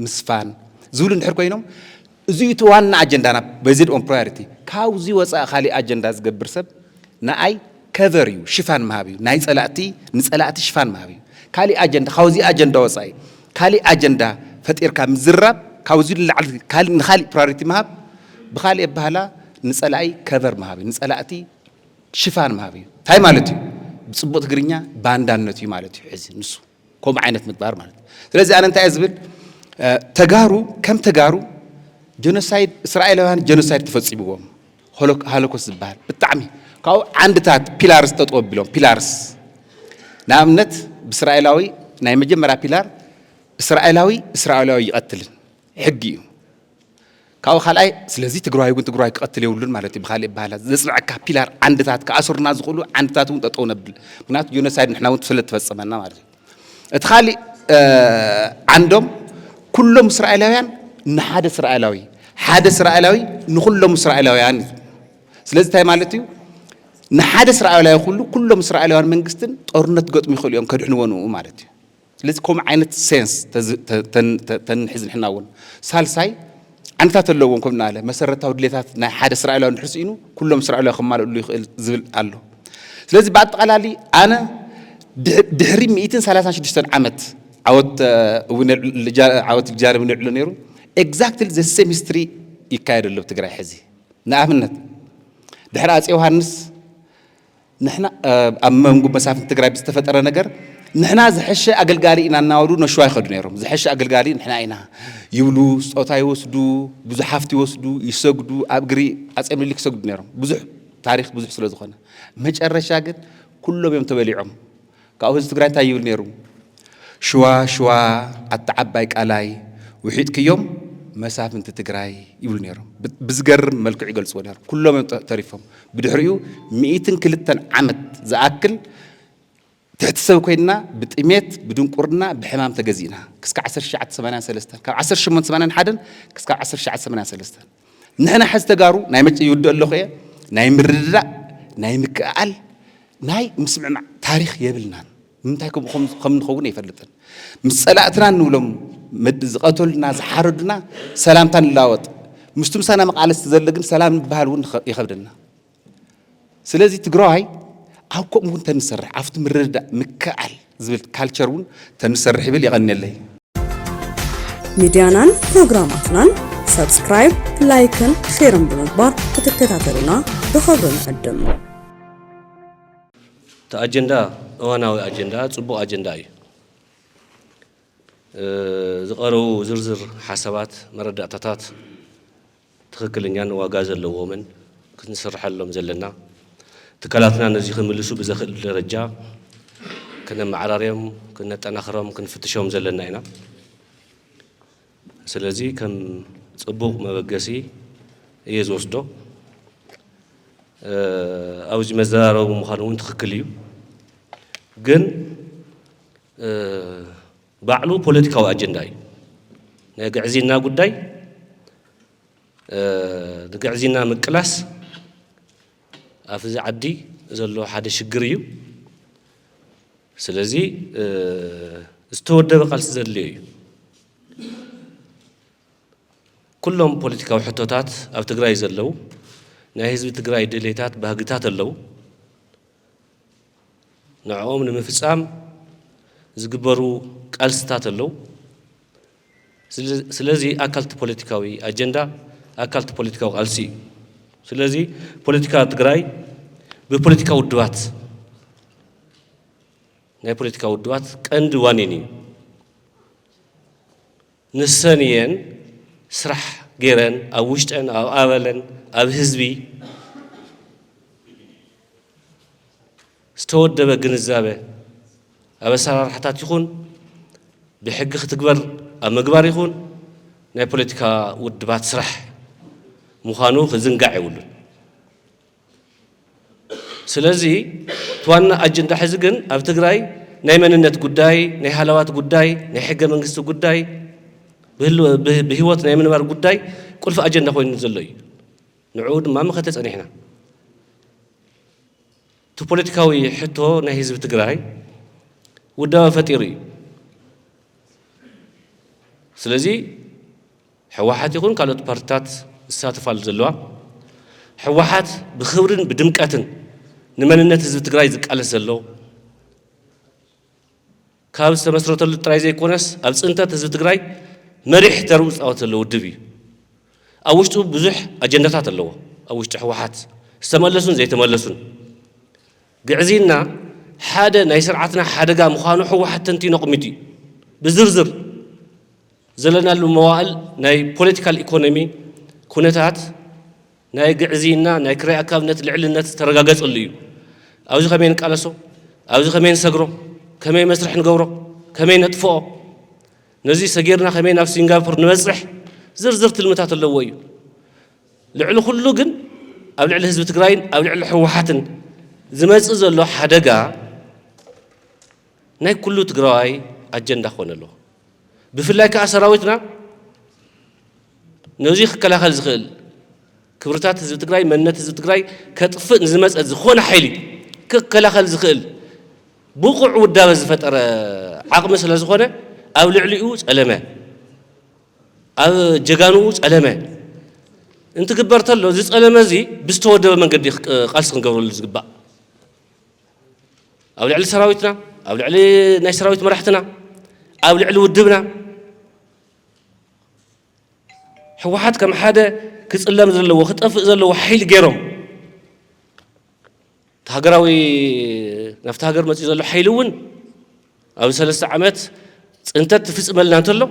ምስፋን ዝብሉ እንድሕር ኮይኖም፣ እዚ እቲ ዋና ኣጀንዳና፣ based on priority። ካብዚ ወፃኢ ካሊእ ኣጀንዳ ዝገብር ሰብ ንኣይ ከቨር እዩ፣ ሽፋን ምሃብ እዩ። ናይ ፀላእቲ፣ ንፀላእቲ ሽፋን ምሃብ እዩ። ካሊእ ኣጀንዳ፣ ካብዚ ኣጀንዳ ወፃኢ ካሊእ ኣጀንዳ ፈጢርካ ምዝራብ፣ ካብዚ ንላዕሊ ካሊእ፣ ንካሊእ ፕራዮሪቲ ምሃብ፣ ብካሊእ ኣበሃህላ ንፀላኢ ከቨር ምሃብ እዩ፣ ንፀላእቲ ሽፋን ምሃብ እዩ። እንታይ ማለት እዩ? ብፅቡቕ ትግርኛ ባንዳነት እዩ ማለት እዩ። ሕዚ ንሱ ከምኡ ዓይነት ምግባር ማለት እዩ። ስለዚ ኣነ እንታይ እየ ዝብል፣ እ፣ ተጋሩ ከም ተጋሩ ጀኖሳይድ፣ እስራኤላውያን ጀኖሳይድ ተፈፂምዎም፣ ሆሎ-፣ ሃሎኮስት ዝበሃል ብጣዕሚ ካብኡ ዓንድታት ፒላርስ ጠጠው ኣቢሎም፣ ፒላርስ ንኣብነት ብእስራኤላዊ ናይ መጀመርያ ፒላር እስራኤላዊ እስራኤላዊ ይቐትልን ሕጊ እዩ። ካብኡ ካልኣይ ስለዚ ትግራዊ እውን ትግራዊ ክቐትል የብሉን ማለት እዩ። ብካሊእ ኣበሃህላ ዘፅንዐካ ፒላር ዓንድታት ክኣስሩና ዝኽእሉ ዓንድታት እውን ጠጠው ነብል፣ ምክንያቱ ጀኖሳይድ ንሕና እውን ስለ ተፈፀመና ማለት እዩ። እቲ ካሊእ፣ እ፣ ዓንዶም ኩሎም እስራኤላውያን ንሓደ እስራኤላዊ፣ ሓደ እስራኤላዊ ንኩሎም እስራኤላውያን እዩ። ስለዚ እንታይ ማለት እዩ? ንሓደ እስራኤላዊ ኩሉ ኩሎም እስራኤላውያን መንግስትን ጦርነት ክገጥሙ ይኽእሉ እዮም ከድሕንዎ ንኡ ማለት እዩ። ስለዚ ከምኡ ዓይነት ሴንስ ተዝ-፣ ተ-፣ ተን-፣ ተ-፣ ተንሕዝ ንሕና እውን። ሳልሳይ ዓንድታት ኣለዎም ከም ናለ መሰረታዊ ድሌታት ናይ ሓደ እስራኤላዊ እንድሕር ስኢኑ ኩሎም እስራኤላዊ ከማልእሉ ይኽእል ዝብል ኣሎ። ስለዚ ብኣጠቓላሊ ኣነ ድሕ-፣ ድሕሪ ሚእትን ሰላሳን ሽዱሽተን ዓመት ዓወት፣ እ፣ እውን የልዕሉ-፣ ልጃ-፣ ዓወት ልጃለም እውን የልዕሎ ነይሩ። ኤግዛክትሊ ዘ ሴም ሂስትሪ ይካየድ ኣሎ ኣብ ትግራይ ሕዚ። ንኣብነት ድሕሪ ኣጼ ዮሃንስ ንሕና፣ እ፣ ኣብ መንጎ መሳፍንቲ ትግራይ ብዝተፈጠረ ነገር ንሕና ዝሐሸ ኣገልጋሊ ኢና እናበሉ ነሸዋ ይኸዱ ነይሮም። ዝሐሸ ኣገልጋሊ ንሕና ኢና ይብሉ፣ ስጦታ ይወስዱ፣ ብዙሕ ሃፍቲ ይወስዱ፣ ይሰግዱ፣ ኣብ እግሪ ኣጼ ምኒልክ ይሰግዱ ነይሮም። ብዙሕ ታሪኽ ብዙሕ ስለ ዝኾነ መጨረሻ ግን ኩሎም እዮም ተበሊዖም። ካብኡ ህዝቢ ትግራይ እንታይ ይብል ነይሩ? ሽዋ ሽዋ ኣታ ዓባይ ቃላይ ውሒጥክዮም መሳፍንቲ ትግራይ ይብሉ ነይሮም። ብ-፣ ብዝገርም መልክዑ ይገልፅዎ ነይሮም። ኩሎም እዮም ጠ-፣ ተሪፎም። ብድሕሪኡ ሚእትን ክልተን ዓመት ዝኣክል ትሕቲ ሰብ ኮይንና ብጥሜት፣ ብድንቁርና፣ ብሕማም ተገዚእና። ክስካ ዓሰርተ ትሽዓተ ሰማንያን ሰለስተን፣ ካብ ዓሰርተ ሸሞንተ ሰማንያን ሓደን ክስካ ዓሰርተ ትሽዓተ ሰማንያን ሰለስተን። ንሕና ሕዚ ተጋሩ ናይ መጭ ይውድእ ኣለኹ እየ፣ ናይ ምርድዳእ፣ ናይ ምክእኣል፣ ናይ ምስምዕማዕ ታሪኽ የብልናን። ንምንታይ ከምኡ ከም፣ ከም ንኸውን ኣይፈልጥን። ምስ ጸላእትና እንብሎም መድ-፣ ዝቐተሉና፣ ዝሓረዱና ሰላምታ ንላወጥ። ምስቲ ምሳና መቓለስቲ ዘሎ ግን ሰላም ምብሃል እውን ይኸ-፣ ይኸብደና። ስለዚ ትግራዋይ ኣብ ከምኡ እውን ተንሰርሕ፣ ኣብቲ ምርድዳእ፣ ምክእኣል ዝብል ካልቸር እውን ተንሰርሕ ይብል። የቐንየለይ። ሚድያናን ፕሮግራማትናን ሰብስክራይብ፣ ላይክን ሼርን ብምግባር ክትከታተሉና ብኽብሪ ንዕድም። እቲ ኣጀንዳ እዋናዊ ኣጀንዳ፣ ጽቡቕ ኣጀንዳ እዩ። እ፣ ዝቐረቡ ዝርዝር ሓሳባት፣ መረዳእታታት ትኽክለኛን ዋጋ ዘለዎምን ክንስርሐሎም ዘለና፣ ትካላትና ነዚ ክምልሱ ብዘኽእል ደረጃ ክነመዓራርዮም፣ ክነጠናኽሮም፣ ክንፍትሾም ዘለና ኢና። ስለዚ ከም ጽቡቕ መበገሲ እየ ዝወስዶ። እ፣ ኣብዚ መዘራረቡ ምዃኑ እውን ትኽክል እዩ። ግን፣ እ፣ ባዕሉ ፖለቲካዊ ኣጀንዳ እዩ። ናይ ግዕዝይና ጉዳይ፣ እ፣ ንግዕዝይና ምቅላስ ኣብዚ ዓዲ ዘሎ ሓደ ሽግር እዩ። ስለዚ፣ እ፣ ዝተወደበ ቃልሲ ዘድልዮ እዩ። ኩሎም ፖለቲካዊ ሕቶታት ኣብ ትግራይ ዘለዉ፣ ናይ ህዝቢ ትግራይ ድሌታት፣ ባህግታት ኣለዉ። ንዕኦም ንምፍጻም ዝግበሩ ቃልስታት ኣለዉ። ስለ-፣ ስለዚ ኣካል እቲ ፖለቲካዊ ኣጀንዳ፣ ኣካል እቲ ፖለቲካዊ ቃልሲ እዩ። ስለዚ ፖለቲካ ትግራይ ብፖለቲካ ውድባት፣ ናይ ፖለቲካ ውድባት ቀንዲ ዋኒን እዩ። ንሰን እየን ስራሕ ገይረን ኣብ ውሽጠን፣ ኣብ ኣባለን፣ ኣብ ህዝቢ ዝተወደበ ግንዛበ ኣብ ኣሰራርሓታት ይኹን ብሕጊ ክትግበር ኣብ ምግባር ይኹን ናይ ፖለቲካ ውድባት ስራሕ ምዃኑ ክዝንጋዕ የብሉን። ስለዚ እቲ ዋና ኣጀንዳ ሕዚ ግን ኣብ ትግራይ ናይ መንነት ጉዳይ፣ ናይ ሃለዋት ጉዳይ፣ ናይ ሕገ መንግስቲ ጉዳይ፣ ብህል-፣ ብህ-፣ ብህይወት ናይ ምንባር ጉዳይ ቁልፊ ኣጀንዳ ኮይኑ ዘሎ እዩ። ንዕኡ ድማ መኸተ ጸኒሕና። እቲ ፖለቲካዊ ሕቶ ናይ ህዝቢ ትግራይ ውዳበ ፈጢሩ እዩ። ስለዚ ህወሓት ይኹን ካልኦት ፓርትታት ዝሳተፋሉ ዘለዋ፣ ህወሓት ብኽብርን ብድምቀትን ንመንነት ህዝቢ ትግራይ ዝቃለስ ዘሎ፣ ካብ ዝተመስረተሉ ጥራይ ዘይኮነስ ኣብ ፅንተት ህዝቢ ትግራይ መሪሕ ተርኡ ዝፃወት ዘሎ ውድብ እዩ። ኣብ ውሽጡ ብዙሕ ኣጀንዳታት ኣለዎ። ኣብ ውሽጢ ህወሓት ዝተመለሱን ዘይተመለሱን፣ ግዕዝይና ሓደ ናይ ስርዓትና ሓደጋ ምዃኑ ህወሓት ተንቲኑ ኣቕሚጡ እዩ። ብዝርዝር ዘለናሉ መዋእል ናይ ፖለቲካል ኢኮኖሚ ኩነታት ናይ ግዕዝይና ናይ ክራይ ኣካብነት ልዕልነት ዝተረጋገጸሉ እዩ። ኣብዚ ከመይ ንቃለሶ፣ ኣብዚ ከመይ ንሰግሮ፣ ከመይ መስርሕ ንገብሮ፣ ከመይ ነጥፍኦ፣ ነዚ ሰጊርና ከመይ ናብ ሲንጋፖር ንበጽሕ ዝርዝር ትልምታት ኣለዎ እዩ። ልዕሊ ኩሉ ግን ኣብ ልዕሊ ህዝቢ ትግራይን ኣብ ልዕሊ ህወሓትን ዝመጽእ ዘሎ ሓደጋ ናይ ኩሉ ትግራዋይ ኣጀንዳ ክኾን ኣለዎ። ብፍላይ ከኣ ሰራዊትና ነዚ ክከላኸል ዝኽእል፣ ክብርታት ህዝቢ ትግራይ፣ መንነት ህዝቢ ትግራይ ከጥፍእ ንዝመጸ ዝኾነ ሓይሊ ክከላኸል ዝኽእል ብቑዕ ውዳበ ዝፈጠረ ዓቕሚ ስለ ዝኾነ ኣብ ልዕሊኡ ጸለመ፣ ኣብ ጀጋንኡ ጸለመ እንትግበር ተሎ፣ እዚ ጸለመ እዚ ብዝተወደበ መንገዲ ክቅ-፣ ቃልሲ ክንገብረሉ ዝግባእ። ኣብ ልዕሊ ሰራዊትና፣ ኣብ ልዕሊ ናይ ሰራዊት መራሕትና፣ ኣብ ልዕሊ ውድብና፣ ህወሓት ከም ሓደ ክጽለም ዘለዎ፣ ክጠፍእ ዘለዎ ሓይሊ ገይሮም፣ እቲ ሃገራዊ፣ ናብቲ ሃገር መጺኡ ዘሎ ሓይሊ እውን ኣብዚ ሰለስተ ዓመት ጽንተት ትፍጽመልና እንተሎ፣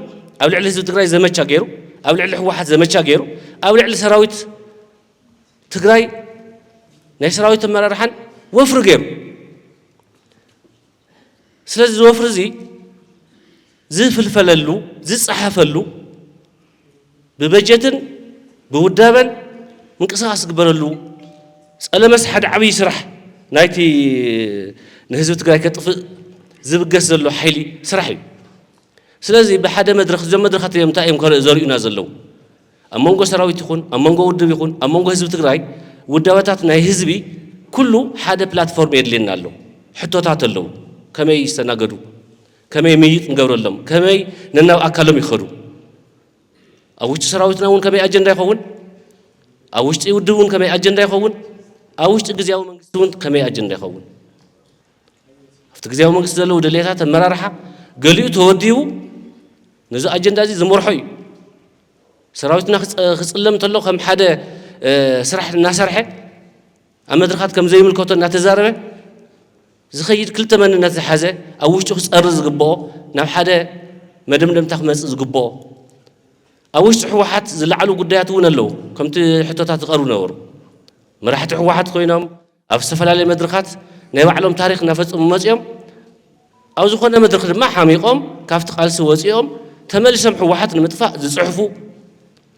ኣብ ልዕሊ ህዝቢ ትግራይ ዘመቻ ገይሩ፣ ኣብ ልዕሊ ህወሓት ዘመቻ ገይሩ፣ ኣብ ልዕሊ ሰራዊት ትግራይ ናይ ሰራዊት ኣመራርሓን ወፍሪ ገይሩ። ስለዚ እዚ ወፍሪ እዚ ዝፍልፈለሉ፣ ዝጸሓፈሉ፣ ብበጀትን ብውዳበን ምንቅስቓስ ዝግበረሉ፣ ጸለመስ ሓደ ዓብዪ ስራሕ ናይቲ ንህዝቢ ትግራይ ከጥፍእ ዝብገስ ዘሎ ሓይሊ ስራሕ እዩ። ስለዚ ብሓደ መድረኽ፣ እዞም መድረኻት እዮም እንታይ እዮም ከረ-፣ ዘርእዩና ዘለዉ? ኣብ መንጎ ሰራዊት ይኹን፣ ኣብ መንጎ ውድብ ይኹን፣ ኣብ መንጎ ህዝቢ ትግራይ፣ ውዳበታት ናይ ህዝቢ ኩሉ ሓደ ፕላትፎርም የድልየና ኣሎ። ሕቶታት ኣለዉ። ከመይ ይስተናገዱ? ከመይ ምይይጥ ንገብረሎም? ከመይ ነናብ ኣካሎም ይኸዱ? ኣብ ውሽጢ ሰራዊትና እውን ከመይ ኣጀንዳ ይኸውን? ኣብ ውሽጢ ውድብ እውን ከመይ ኣጀንዳ ይኸውን? ኣብ ውሽጢ ግዝያዊ መንግስቲ እውን ከመይ ኣጀንዳ ይኸውን? ኣብቲ ግዝያዊ መንግስቲ ዘለዉ ድሌታት ኣመራርሓ ገሊኡ ተወዲቡ ነዚ ኣጀንዳ እዚ ዝመርሖ እዩ። ሰራዊትና ክጸ-፣ ክጽለም እንተሎ ከም ሓደ፣ እ፣ ስራሕ እናሰርሐ ኣብ መድረኻት ከም ዘይምልከቶ እናተዛረበ ዝኸይድ ክልተ መንነት ዝሓዘ ኣብ ውሽጡ ክጸሪ ዝግብኦ፣ ናብ ሓደ መደምደምታ ክመጽእ ዝግብኦ፣ ኣብ ውሽጢ ህወሓት ዝለዓሉ ጉዳያት እውን ኣለዉ። ከምቲ ሕቶታት ዝቐርቡ ነበሩ። መራሕቲ ህወሓት ኮይኖም ኣብ ዝተፈላለየ መድረኻት ናይ ባዕሎም ታሪኽ እናፈጸሙ መጺኦም፣ ኣብ ዝኾነ መድረኽ ድማ ሓሚቖም ካብቲ ቃልሲ ወጺኦም ተመሊሶም ህወሓት ንምጥፋእ ዝጽሕፉ፣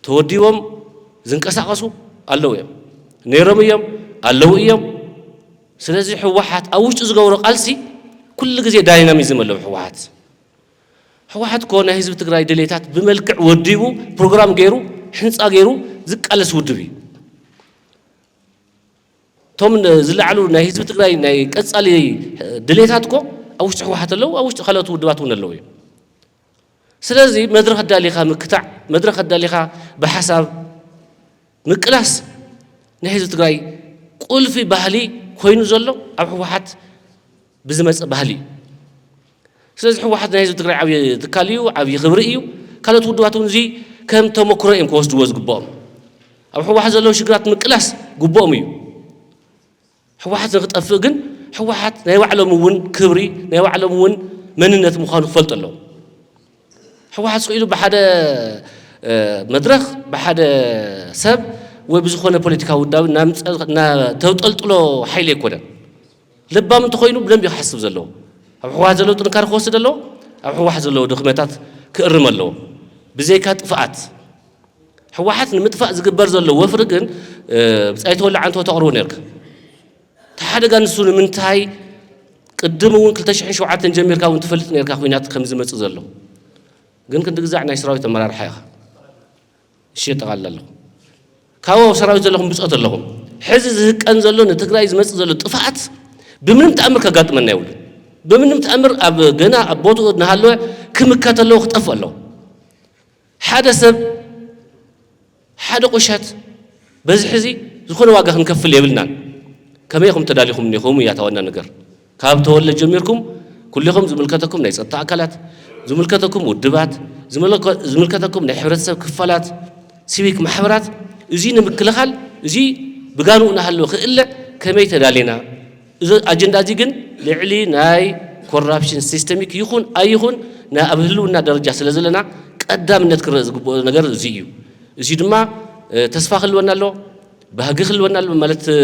ተወዲቦም ዝንቀሳቐሱ ኣለዉ እዮም። ነይሮም እዮም፣ ኣለዉ እዮም። ስለዚ ህወሓት ኣብ ውሽጡ ዝገብሮ ቃልሲ ኩሉ ግዜ ዳይናሚዝም ኣለዎ። ህወሓት፣ ህወሓት እኮ ናይ ህዝቢ ትግራይ ድሌታት ብመልክዕ ወዲቡ፣ ፕሮግራም ገይሩ፣ ሕንጻ ገይሩ ዝቃለስ ውድብ እዩ። እቶም ን-፣ ዝለዓሉ ናይ ህዝቢ ትግራይ ናይ ቀጻሊ ድሌታት እኮ ኣብ ውሽጢ ህወሓት ኣለዉ፣ ኣብ ውሽጢ ካልኦት ውድባት እውን ኣለዉ እዮም። ስለዚ መድረኽ ኣዳሊኻ ምክታዕ፣ መድረኽ ኣዳሊኻ ብሓሳብ ምቅላስ ናይ ህዝቢ ትግራይ ቁልፊ ባህሊ ኮይኑ ዘሎ ኣብ ህወሓት ብዝመጽእ ባህሊ እዩ። ስለዚ ህወሓት ናይ ህዝቢ ትግራይ ዓብዪ ትካል እዩ፣ ዓብዪ ክብሪ እዩ። ካልኦት ውድባት እውን እዚ ከም ተመክሮ እዮም ክወስድዎ ዝግብኦም። ኣብ ህወሓት ዘለዉ ሽግራት ምቅላስ ግብኦም እዩ። ህወሓት ንክጠፍእ ግን ህወሓት ናይ ባዕሎም እውን ክብሪ፣ ናይ ባዕሎም እውን መንነት ምዃኑ ክፈልጡ ኣለዎም። ህወሓት ስቕ ኢሉ ብሓደ፣ እ፣ መድረኽ፣ ብሓደ ሰብ ወይ ብዝኾነ ፖለቲካዊ ውዳቤ እናምጸ-፣ እናተንጠልጥሎ ሓይሊ ኣይኮነን። ለባም እንተኾይኑ ብደንቢ እዩ ክሓስብ ዘለዎ። ኣብ ህወሓት ዘለዉ ጥንካረ ክወስድ ኣለዎ፣ ኣብ ህወሓት ዘለዉ ድኽመታት ክእርም ኣለዎ። ብዘይካ ጥፍኣት፣ ህወሓት ንምጥፋእ ዝግበር ዘሎ ወፍሪ ግን፣ እ፣ ብጻይ ተወልደ ዓንተቦ ተቕርቦ ነርካ። እቲ ሓደጋ ንሱ ንምንታይ ቅድም እውን ክልተ ሽሕን ሸውዓተን ጀሚርካ እውን ትፈልጥ ነርካ ኲናት ከም ዝመጽእ ዘሎ። ግን ክንዲ ግዛዕ ናይ ሰራዊት ኣመራርሓ ኢኻ። እሺ፣ የጠቓልል ኣለኹ። ካብኡ ኣብ ሰራዊት ዘለኹም ብጾት ኣለኹም። ሕዚ ዝህቀን ዘሎ ንትግራይ ዝመጽእ ዘሎ ጥፍኣት ብምንም ተኣምር ከጋጥመና የብሉን። ብምንም ተኣምር ኣብ ገና ኣብ ቦትኡ እናሃለወ ክምከት ኣለዎ፣ ክጠፍእ ኣለዎ። ሓደ ሰብ ሓደ ቁሸት በዚ ሕዚ ዝኾነ ዋጋ ክንከፍል የብልናን። ከመይ ኢኹም ተዳሊኹም እኒኹም እያ እታ ዋና ነገር። ካብ ተወለ ጀሚርኩም ኩልኹም ዝምልከተኩም ናይ ጸጥታ ኣካላት፣ ዝምልከተኩም ውድባት፣ ዝምልከ-፣ ዝምልከተኩም ናይ ሕብረተሰብ ክፋላት፣ ሲቪክ ማሕበራት፣ እዚ ንምክልኻል፣ እዚ ብጋንኡ እናሃለወ ክእለ ከመይ ተዳሌና? እዚ ኣጀንዳ እዚ ግን ልዕሊ ናይ ኮራፕሽን ሲስተሚክ ይኹን ኣይኹን፣ ናይ ኣብ ህልውና ደረጃ ስለ ዘለና ቀዳምነት ክረእ ዝግብኦ ነገር እዚ እዩ። እዚ ድማ፣ እ፣ ተስፋ ክህልወና ኣለዎ፣ ባህጊ ክህልወና ኣለዎ። ማለት፣ እ፣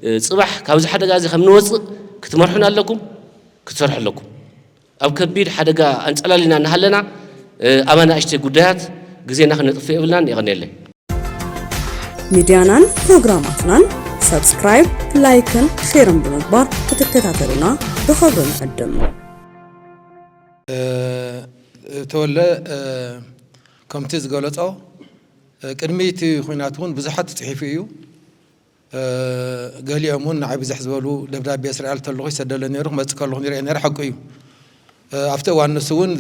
እ፣ ጽባሕ ካብዚ ሓደጋ እዚ ከም ንወጽእ ክትመርሑና ኣለኩም፣ ክትሰርሑ ኣለኩም። ኣብ ከቢድ ሓደጋ ኣንጸላሊና እናሃለና፣ እ፣ ኣብ ኣናእሽተይ ጉዳያት ግዜና ክነጥፍእ የብልናን። የቐንየለይ። ሚድያናን ፕሮግራማትናን ሰብስክራይብ፣ ላይክን ሼርን ብምግባር ክትከታተሉና ብኽብሪ ንዕድም። እ፣ ተወለ፣ እ፣ ከምቲ ዝገለጾ፣ እ፣ ቅድሚ እቲ ኹናት እውን ብዙሓት ተጽሒፉ እዩ። እ፣ ገሊኦም እውን ንዓይ ብዝሕ ዝበሉ ደብዳቤ ስርኣል ተለኹ ይሰደለ ነይሩ፣ ክመጽእ ከለኹ ይርአ ነይረ፣ ሓቂ እዩ። እ፣ ኣብቲ እዋን ንሱ እውን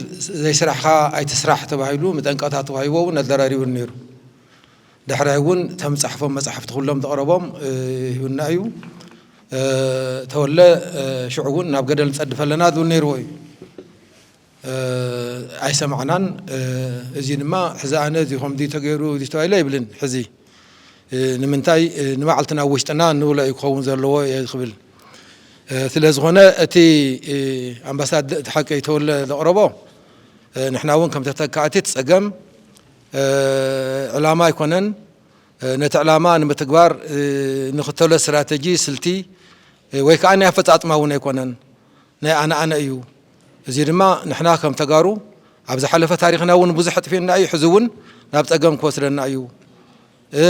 ዘይስራሕኻ ኣይትስራሕ ተባሂሉ መጠንቀቕታ ተዋሂቦ እውን ኣዘራሪቡን ነይሩ። ድሕራይ እውን ተምጻሕፎም መጻሕፍቲ ኩሎም ዘቕረቦም፣ እ፣ ሂቡና እዩ። እ፣ ተወለ፣ እ፣ ሽዑ እውን ናብ ገደል ንጸድፍ ኣለና ዝብል ነይርዎ እዩ። እ፣ ኣይሰማዕናን። እ፣ እዚ ድማ ሕዚ ኣነ እዚ ከምዚ ተገይሩ እዚ ተባሂሉ ኣይብልን። ሕዚ፣ እ፣ ንምንታይ፣ እ፣ ንባዕልትና ኣብ ውሽጥና ንብሎ እዩ ክኸውን ዘለዎ እየ ክብል። እ፣ ስለ ዝኾነ እቲ፣ እ፣ ኣምባሳደር እቲ ሓቂ ተወለ ዘቕረቦ፣ እ፣ ንሕና እውን ከም ተተካእቲ እቲ ጸገም፣ እ፣ ዕላማ ኣይኮነን። እ፣ ነቲ ዕላማ ንምትግባር፣ እ፣ ንኽተሎ ስትራተጂ፣ ስልቲ፣ እ፣ ወይ ከዓ ናይ ኣፈጻጽማ እውን ኣይኮነን። ናይ ኣነ ኣነ እዩ። እዚ ድማ ንሕና ከም ተጋሩ ኣብ ዝሓለፈ ታሪኽና እውን ብዙሕ ኣጥፊእና እዩ፣ ሕዚ እውን ናብ ጸገም ክወስደና እዩ። እ፣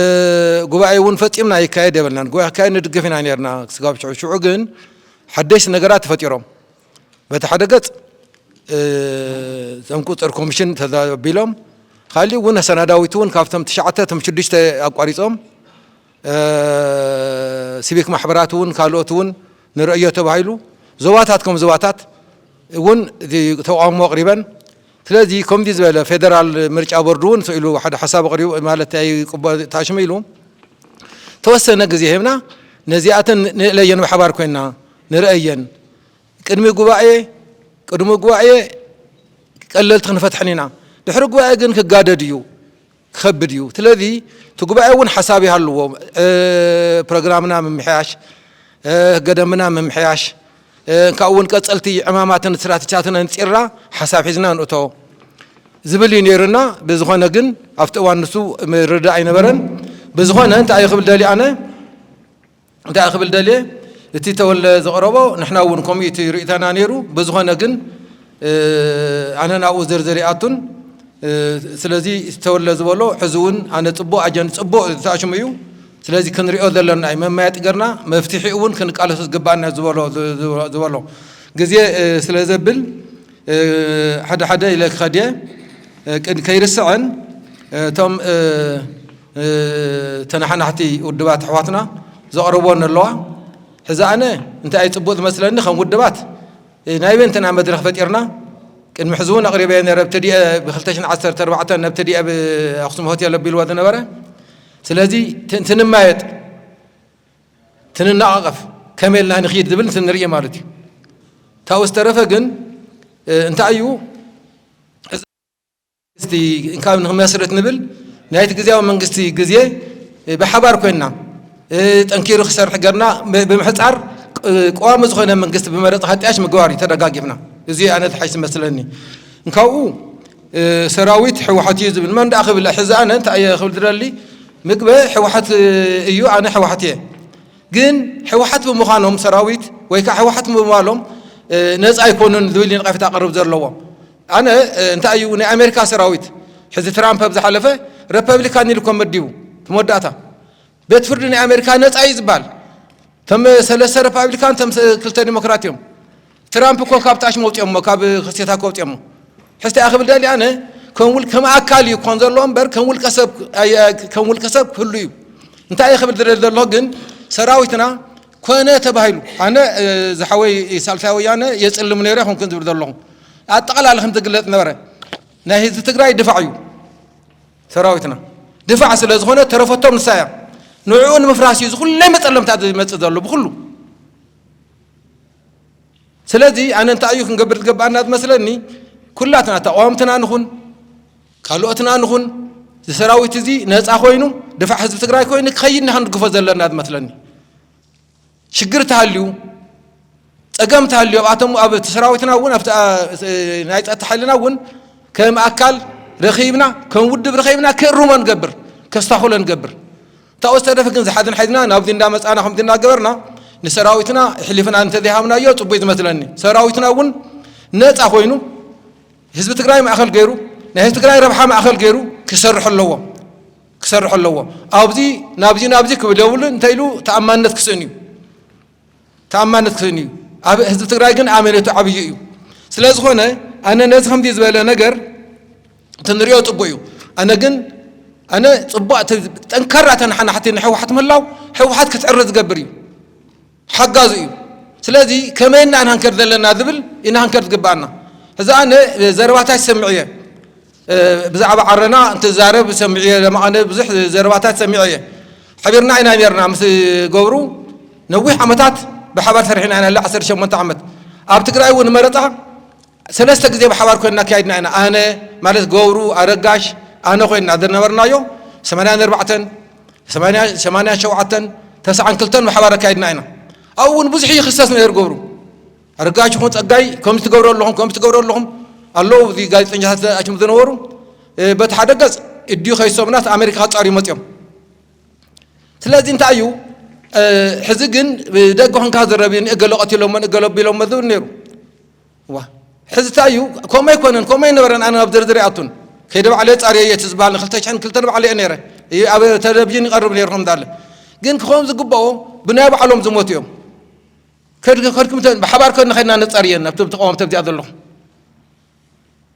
ጉባኤ እውን ፈጺምና ይካየድ የብልናን። ጉባኤ ክካየድ ንድግፍ ኢና ነርና ክስጋብ ሽዑ። ሽዑ ግን ሓደሽቲ ነገራት ተፈጢሮም። በቲ ሓደ ገጽ፣ እ፣ እቶም ቁጽር ኮሚሽን ተዛቢሎም፣ ካሊእ እውን ሰነዳዊት እውን ካብቶም ትሽዓተ እቶም ሽዱሽተ ኣቋሪጾም፣ እ፣ ሲቪክ ማሕበራት እውን ካልኦት እውን ንርእዮ ተባሂሉ፣ ዞባታት ከም ዞባታት እውን እቲ ተቃውሞ ኣቕሪበን። ስለዚ ከምዚ ዝበለ ፌደራል ምርጫ ቦርድ እውን ስኢሉ ሓደ ሓሳብ ኣቕሪቡ፣ ማለት ኣይቅበ-፣ ታሽሙ ኢሉ፣ ተወሰነ ግዜ ሂብና ነዚኣተን ንእለየን ብሓባር ኮይንና ንርእየን። ቅድሚ ጉባኤ፣ ቅድሚ ጉባኤ ቀለልቲ ክንፈትሐን ኢና። ድሕሪ ጉባኤ ግን ክጋደድ እዩ፣ ክኸብድ እዩ። ስለዚ እቲ ጉባኤ እውን ሓሳብ ይሃልዎ፣ እ፣ ፕሮግራምና ምምሕያሽ፣ እ፣ ህገ ደንብና ምምሕያሽ፣ እ፣ ካብኡ እውን ቀጸልቲ ዕማማትን ስትራተጂታትን ኣንጺርና ሓሳብ ሒዝና ንእቶ ዝብል እዩ ነይሩና። ብዝኾነ ግን ኣብቲ እዋን ንሱ ምርዳእ ኣይነበረን። ብዝኾነ እንታይ እየ ክብል ደልየ ኣነ፣ እንታይ ክብል ደልየ፣ እቲ ተወልደ ዘቕረቦ ንሕና እውን ከምኡ እቲ ርእይቶና ነይሩ። ብዝኾነ ግን፣ እ፣ ኣነ ናብኡ ዝርዝር ይኣቱን፣ እ፣ ስለዚ እቲ ተወልደ ዝበሎ ሕዚ እውን ኣነ ጽቡቕ ኣጀን-፣ ጽቡቕ ተኣሽሙ እዩ። ስለዚ ክንሪኦ ዘለና እዩ። መመያየጢ ገርና መፍትሒ እውን ክንቃለሶ ዝግባኣና ዝበሎ፣ ዝ-፣ ዝ-፣ ዝበሎ ግዜ፣ እ፣ ስለ ዘብል፣ እ፣ ሓደ ሓደ ኢለ ክኸድ እየ። እ፣ ቅድ-፣ ከይርስዐን፣ እ፣ እቶም፣ እ፣ እ፣ ተነሓናሕቲ ውድባት ኣሕዋትና ዘቕረብወን ኣለዋ። ሕዚ ኣነ እንታይ እዩ ጽቡቕ ዝመስለኒ፣ ከም ውድባት፣ እ፣ ናይ በንትና መድረኽ ፈጢርና፣ ቅድሚ ሕዚ እውን ኣቕሪበዮ ነይረ፣ ብቲ ዲኤ ብ ክልተ ሽሕን ዓሰርተ ኣርባዕተን ነብቲ ዲኤ ብ ኣኽሱም ሆቴል ኣቢልዎ ዝነበረ። ስለዚ ት-፣ ትንማየጥ፣ ትንነቓቐፍ፣ ከመይ ኢልና ንኽይድ ዝብል ንርኢ ማለት እዩ። ታው ዝተረፈ ግን፣ እ፣ እንታይ እዩ፣ እዚ መንግስቲ እንካብ ንኽመስርት ንብል፣ ናይቲ ግዜያዊ መንግስቲ ግዜ፣ እ፣ ብሓባር ኮይንና፣ እ፣ ጠንኪሩ ክሰርሕ ገርና ብ-፣ ብምሕጻር፣ ቅ-፣ ቀዋሚ ዝኾነ መንግስቲ ብመረጻ ሓጥያሽ ምግባር እዩ ተደጋጊፍና። እዚ ኣነ ዝሓይሽ መስለኒ። እንካብኡ፣ እ፣ ሰራዊት ህወሓት እዩ ዝብል መን ደኣ ክብል፣ ሕዚ ኣነ እንታይ እየ ክብል ዝደሊ፣ ምግበ ህወሓት እዩ፣ ኣነ ህወሓት እየ። ግን ህወሓት ብምዃኖም ሰራዊት ወይ ከዓ ህወሓት ብምባሎም፣ እ፣ ነፃ ኣይኮኑን ዝብል እዩ ነቐፌታ ኣቕርብ ዘለዎ። ኣነ፣ እ፣ እንታይ እዩ ናይ ኣሜሪካ ሰራዊት፣ ሕዚ ትራምፕ ኣብ ዝሓለፈ ሪፐብሊካን ኢሉ እኮ መዲቡ፣ እቲ መወዳእታ ቤት ፍርዲ ናይ ኣሜሪካ ነፃ እዩ ዝበሃል። እቶም ሰለስተ ሪፐብሊካን፣ እቶም ሰ-፣ ክልተ ዲሞክራት እዮም። ትራምፕ እኮ ካብ ታሽ መውፅኦሞ፣ ካብ ክስቴታ እኮ ኣውፅኦሞ። ሕስቲ እያ ክብል ደሊ ኣነ፣ ከም ውል-፣ ከም ኣካል እዩ ክኾን ዘለዎ እምበር፣ ከም ውልቀ ሰብ ኣየ-፣ ከም ውልቀ ሰብ ክህሉ እዩ። እንታይ እየ ክብል ዝደሊ ዘለኹ ግን፣ ሰራዊትና ኮነ ተባሂሉ። ኣነ ዝሓወይ ሳልሳይ ወያነ የፅልም ነይረ ይኹንኩን ዝብል ዘለኹ ኣጠቓላሊ ከም ዝግለፅ ነበረ። ናይ ህዝቢ ትግራይ ድፋዕ እዩ ሰራዊትና። ድፋዕ ስለ ዝኾነ ተረፈቶም ንሳ እያ። ንዕኡ ንምፍራስ እዩ ዝኩለ መፀለምታት ዝመፅእ ዘሎ ብኩሉ። ስለዚ ኣነ እንታይ እዩ ክንገብር ዝገባኣና ዝመስለኒ፣ ኩላትና ተቃወምትና ንኹን ካልኦትና ንኹን፣ እዚ ሰራዊት እዚ ነፃ ኮይኑ ድፋዕ ህዝቢ ትግራይ ኮይኑ ክኸይድ ኢና ክንድግፎ ዘለና ዝመስለኒ። ሽግር ተሃልዩ፣ ፀገም ተሃልዩ ኣብኣቶም ኣብ እቲ ሰራዊትና እውን ኣብቲ ናይ ፀጥታ ሓይልና እውን ከም ኣካል ረኺብና ከም ውድብ ረኺብና ክእርሞ ንገብር፣ ከስታኹሎ ንገብር። ታው ዝተረፈ ግን ዝሓዝን ሓይዝና ናብዚ እንዳመፃና ከምዚ እንዳገበርና ንሰራዊትና ሕሊፍና እንተዘይሃብናዮ ፅቡይ ዝመስለኒ። ሰራዊትና እውን ነፃ ኮይኑ ህዝቢ ትግራይ ማእኸል ገይሩ ናይ ህዝቢ ትግራይ ረብሓ ማእኸል ገይሩ ክሰርሕ ኣለዎ፣ ክሰርሕ ኣለዎ። ኣብዚ ናብዚ ናብዚ ክብል የብሉን እንተ ኢሉ ተኣማንነት ክስእን እዩ፣ ተኣማንነት ክስእን እዩ። ኣብ ህዝቢ ትግራይ ግን ኣመኔቱ ዓብዪ እዩ። ስለ ዝኾነ ኣነ ነዚ ከምዚ ዝበለ ነገር እቲ ንሪኦ ፅቡቅ እዩ። ኣነ ግን ኣነ ፅቡቅ ጠንካራ ተናሓናሕቲ ንሕወሓት ምህላው ሕወሓት ክትዕሪ ዝገብር እዩ፣ ሓጋዙ እዩ። ስለዚ ከመይ ኢና ኢና ክንከድ ዘለና ዝብል ኢና ክንከድ ዝግባኣና። እዛ ኣነ ዘረባታት ሰምዕ እየ ብዛዕባ ዓረና እንትዛረብ ሰምዕ እየ። ለማቐነ ብዙሕ ዘረባታት ሰሚዐ እየ። ሓቢርና ኢና ነርና ምስ ገብሩ ነዊሕ ዓመታት ብሓባር ሰሪሕና ኢና ለ18 ዓመት ኣብ ትግራይ እውን መረፃ ሰለስተ ግዜ ብሓባር ኮይንና ኣካይድና ኢና። ኣነ ማለት ገብሩ ኣረጋሽ ኣነ ኮይንና ዝነበርናዮ 84 87 ተስዓን ክልተን ብሓባር ኣካይድና ኢና። ኣብኡ እውን ብዙሕ ይኽሰስ ነይሩ ገብሩ። ኣረጋሽ ይኹን ፀጋይ ከምዚ ትገብሩ ኣለኹም ከምዚ ትገብሩ ኣለኹም ኣለዉ እዚ ጋዜጠኛታት ኣችም ዝነበሩ። በቲ ሓደ ገፅ እድዩ ከይሶምናት ኣሜሪካ ክፃሩ መፅኦም። ስለዚ እንታይ እዩ ሕዚ ግን ደገ ኮንካ ዝረብ ንእገለ ቀቲሎሞ ንእገለ ኣቢሎሞ ዝብል ነይሩ። ዋ ሕዚ እንታይ እዩ ከምኡ ኣይኮነን ከምኡ ኣይነበረን። ኣነ ኣብ ዝርዝር ይኣቱን ከይደ ባዕለ ፃርየ እየ እቲ ዝበሃል ን2 ክልተ ባዕለ እየ ነይረ። ኣብ ቴሌቪዥን ይቐርብ ነይሩ ከም እንዳለ ግን ክኸውን ዝግበኦ ብናይ ባዕሎም ዝሞቱ እዮም። ከድኩም ብሓባር ከድና ከድና ነፃርየን ኣብቶም ተቃወምቲ ኣብዚኣ ዘለኹም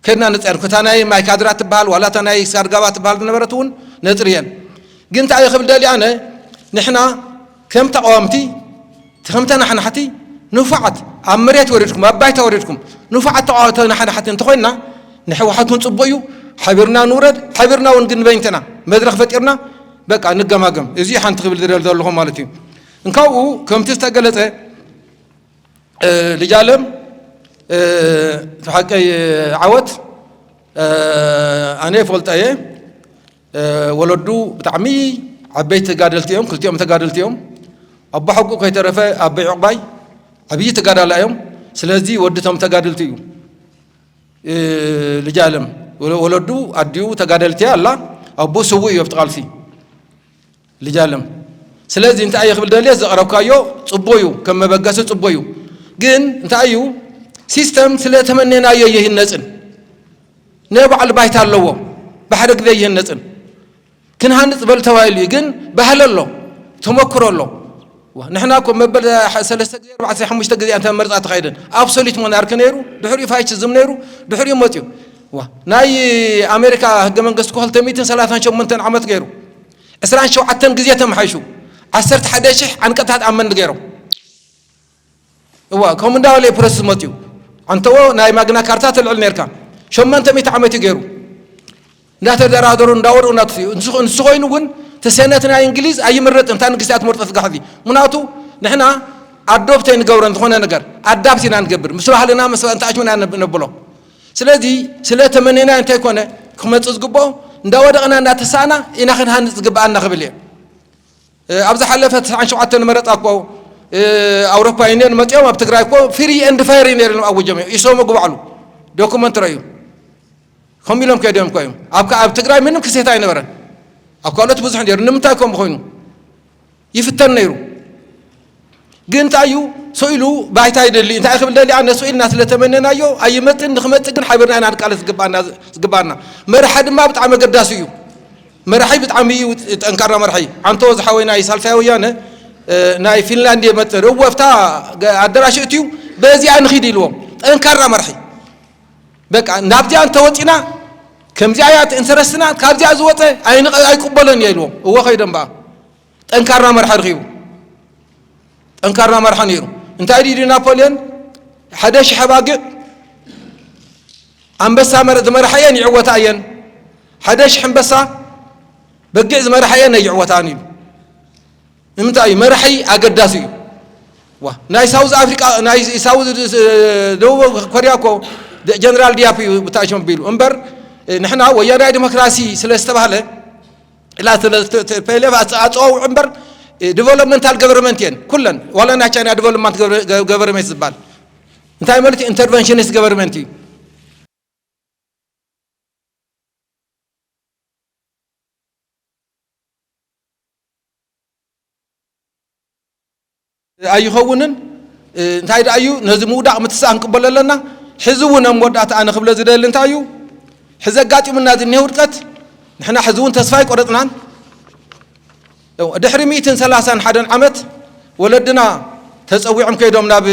ከድና ነፃርየን። እታ ናይ ማይካድራ ትበሃል ዋላ እታ ናይ ሳርጋባ ትበሃል ዝነበረት እውን ነፅርየን። ግን እንታይ ክብል ደልየ ኣነ ንሕና ከም ተቃወምቲ ከም ተናሓናሕቲ ንፉዓት ኣብ መሬት ወሪድኩም ኣብ ባይታ ወሪድኩም ንፉዓት ተቃወምቲ ተናሓናሕቲ እንተኮይንና ንሕወሓት እውን ፅቡቅ እዩ። ሓቢርና ንውረድ ሓቢርና እውን ግን በይንትና መድረክ ፈጢርና በቃ ንገማገም። እዚ ሓንቲ ክብል ዝደል ዘለኹም ማለት እዩ። እንካብኡ ከምቲ ዝተገለፀ ልጅ ኣለም እቲ ሓቀይ ዓወት ኣነ ይፈልጦ እየ። ወለዱ ብጣዕሚ ዓበይቲ ተጋደልቲ እዮም። ክልቲኦም ተጋደልቲ እዮም። ኣቦ ሓቁ ከይተረፈ ኣቦይ ዕቑባይ ዓብዪ ተጋዳላ እዮም። ስለዚ ወድቶም ተጋደልቲ እዩ። ልጅ ኣለም ወለዱ ኣዲኡ ተጋደልቲ ኣላ ኣቦ ስውእ እዩ ኣብቲ ቃልሲ። ልጅ ኣለም ስለዚ እንታይ እየ ክብል ደልየ ዘቕረብካዮ ፅቡቅ እዩ ከም መበገሲ ፅቡቅ እዩ። ግን እንታይ እዩ ሲስተም ስለ ተመኔናዮ ይህነፅን ናይ ባዕሉ ባይታ ኣለዎ። ብሓደ ግዜ ይህነፅን ክንሃንፅ በል ተባሂሉ እዩ። ግን ባህሊ ኣሎ ተመክሮ ኣሎ። ንሕና እኮ መበል ሰለስተ ግዜ ኣርባዕተ ሓሙሽተ ግዜ እንተ መርፃ ተኻይደን ኣብሶሊት ሞናርክ ነይሩ ድሕሪኡ ፋይችዝም ነይሩ ድሕሪኡ መፅዩ። ናይ ኣሜሪካ ህገ መንግስቲ እኮ 238 ዓመት ገይሩ 27 ግዜ ተመሓይሹ 11,000 ዓንቀታት ኣመንድ ገይሮም። እዋ ከምኡ እንዳበለ ፕሮሰስ መፅዩ። ኣንተዎ ናይ ማግና ካርታ ትልዕል ነርካ 800 ዓመት እዩ ገይሩ እንዳተደራደሩ እንዳወርኡ እናትፍዩ። ንሱ ኮይኑ እውን ተሰነት ናይ እንግሊዝ ኣይምረጥን። እታ ንግስቲ ኣትመርጦ ትጋሕዚ ምክንያቱ ንሕና ኣዶፕት ኣይንገብረን። ዝኾነ ነገር ኣዳፕት ኢና ንገብር ምስ ባህልና ምስ እንተኣችምና ነብሎ። ስለዚ ስለ ተመኔና እንተይኮነ ክመፅእ ዝግብኦ እንዳወደቕና እንዳተሳእና ኢና ክንሃንፅ ዝግብኣና ክብል እየ። ኣብ ዝሓለፈ 97 መረፃ እኮ ኣውሮፓ ዩኒየን መፂኦም ኣብ ትግራይ እኮ ፍሪ ኤንድ ፋየር እዩ ነይሩ ኣውጆም እዮም። ኢሶሞ ግባዕሉ ዶኩመንት ረዩ ከም ኢሎም ከይዶም እኮ እዮም። ኣብ ከ- ኣብ ትግራይ ምንም ክሴት ኣይነበረን። ኣብ ካልኦት ብዙሕ ነይሩ። ንምንታይ ከምኡ ኮይኑ ይፍተን ነይሩ። ግን እንታይ እዩ ስኢሉ ባይታ ይደሊ እንታይ ክብል ደሊ ኣነ ስኢልና ስለተመነናዮ ኣይመፅን። ንክመፅእ ግን ሓቢርና ኢና ንቃለስ ዝግባና ዝግባና መርሓ ድማ ብጣዕሚ ኣገዳሲ እዩ። መራሒ ብጣዕሚ እዩ ጠንካራ መራሒ። ኣንቶ ዝሓወይ ናይ ሳልሳይ ወያነ ናይ ፊንላንድ የመፅእ እወ ኣብታ ኣደራሽ እትዩ በዚኣ ንኺድ ኢልዎም። ጠንካራ መራሒ በቃ ናብዚኣ እንተወፂና ከምዚኣ እያ ኢንተረስትና ካብዚኣ ዝወፀ ኣይንቐ- ኣይቅበሎን እየ ኢልዎም። እወ ከይዶም በኣ ጠንካራ መራሒ ረኺቡ። ጠንካራ መራሒ ነይሩ። እንታይ ድዩ ናፖልዮን? ሓደ ሽሕ ኣባጊዕ ኣንበሳ መረ- ዝመርሓ እየን ይዕወታ እየን፣ ሓደ ሽሕ ኣንበሳ በጊዕ ዝመርሓ እየን ኣይዕወታን ኢሉ። ንምንታይ እዩ? መራሒ ኣገዳሲ እዩ። ዋ ናይ ሳውዝ ኣፍሪቃ ናይ ሳውዝ ደቡብ ኮርያ እኮ ጀነራል ዲያፕ እዩ ብታሽም ቢሉ እምበር፣ ንሕና ወያናይ ዲሞክራሲ ስለ ዝተባህለ ኢላ ስለ ተ- ተ- ፔሌፍ ኣፀ- ኣፀዋውዑ እምበር፣ ዲቨሎፕመንታል ገቨርንመንት እየን ኩለን። ዋላ ናይ ቻይና ዲቨሎፕመንት ገቨርንመንት ዝበሃል እንታይ ማለት ኢንተርቨንሽኒስት ገቨርንመንት እዩ። ኣይኸውንን። እንታይ ደኣ እዩ ነዚ ምውዳቕ ምትሳእ ክንቅበሎ ኣለና። ሕዚ እውን ኣብ መወዳእታ ኣነ ክብለ ዝደሊ እንታይ እዩ፣ ሕዚ ኣጋጢሙና ዝኒሀ ውድቀት ንሕና ሕዚ እውን ተስፋ ኣይቆረፅናን። ድሕሪ ሚእትን ሰላሳን ሓደን ዓመት ወለድና ተፀዊዖም ከይዶም ናብ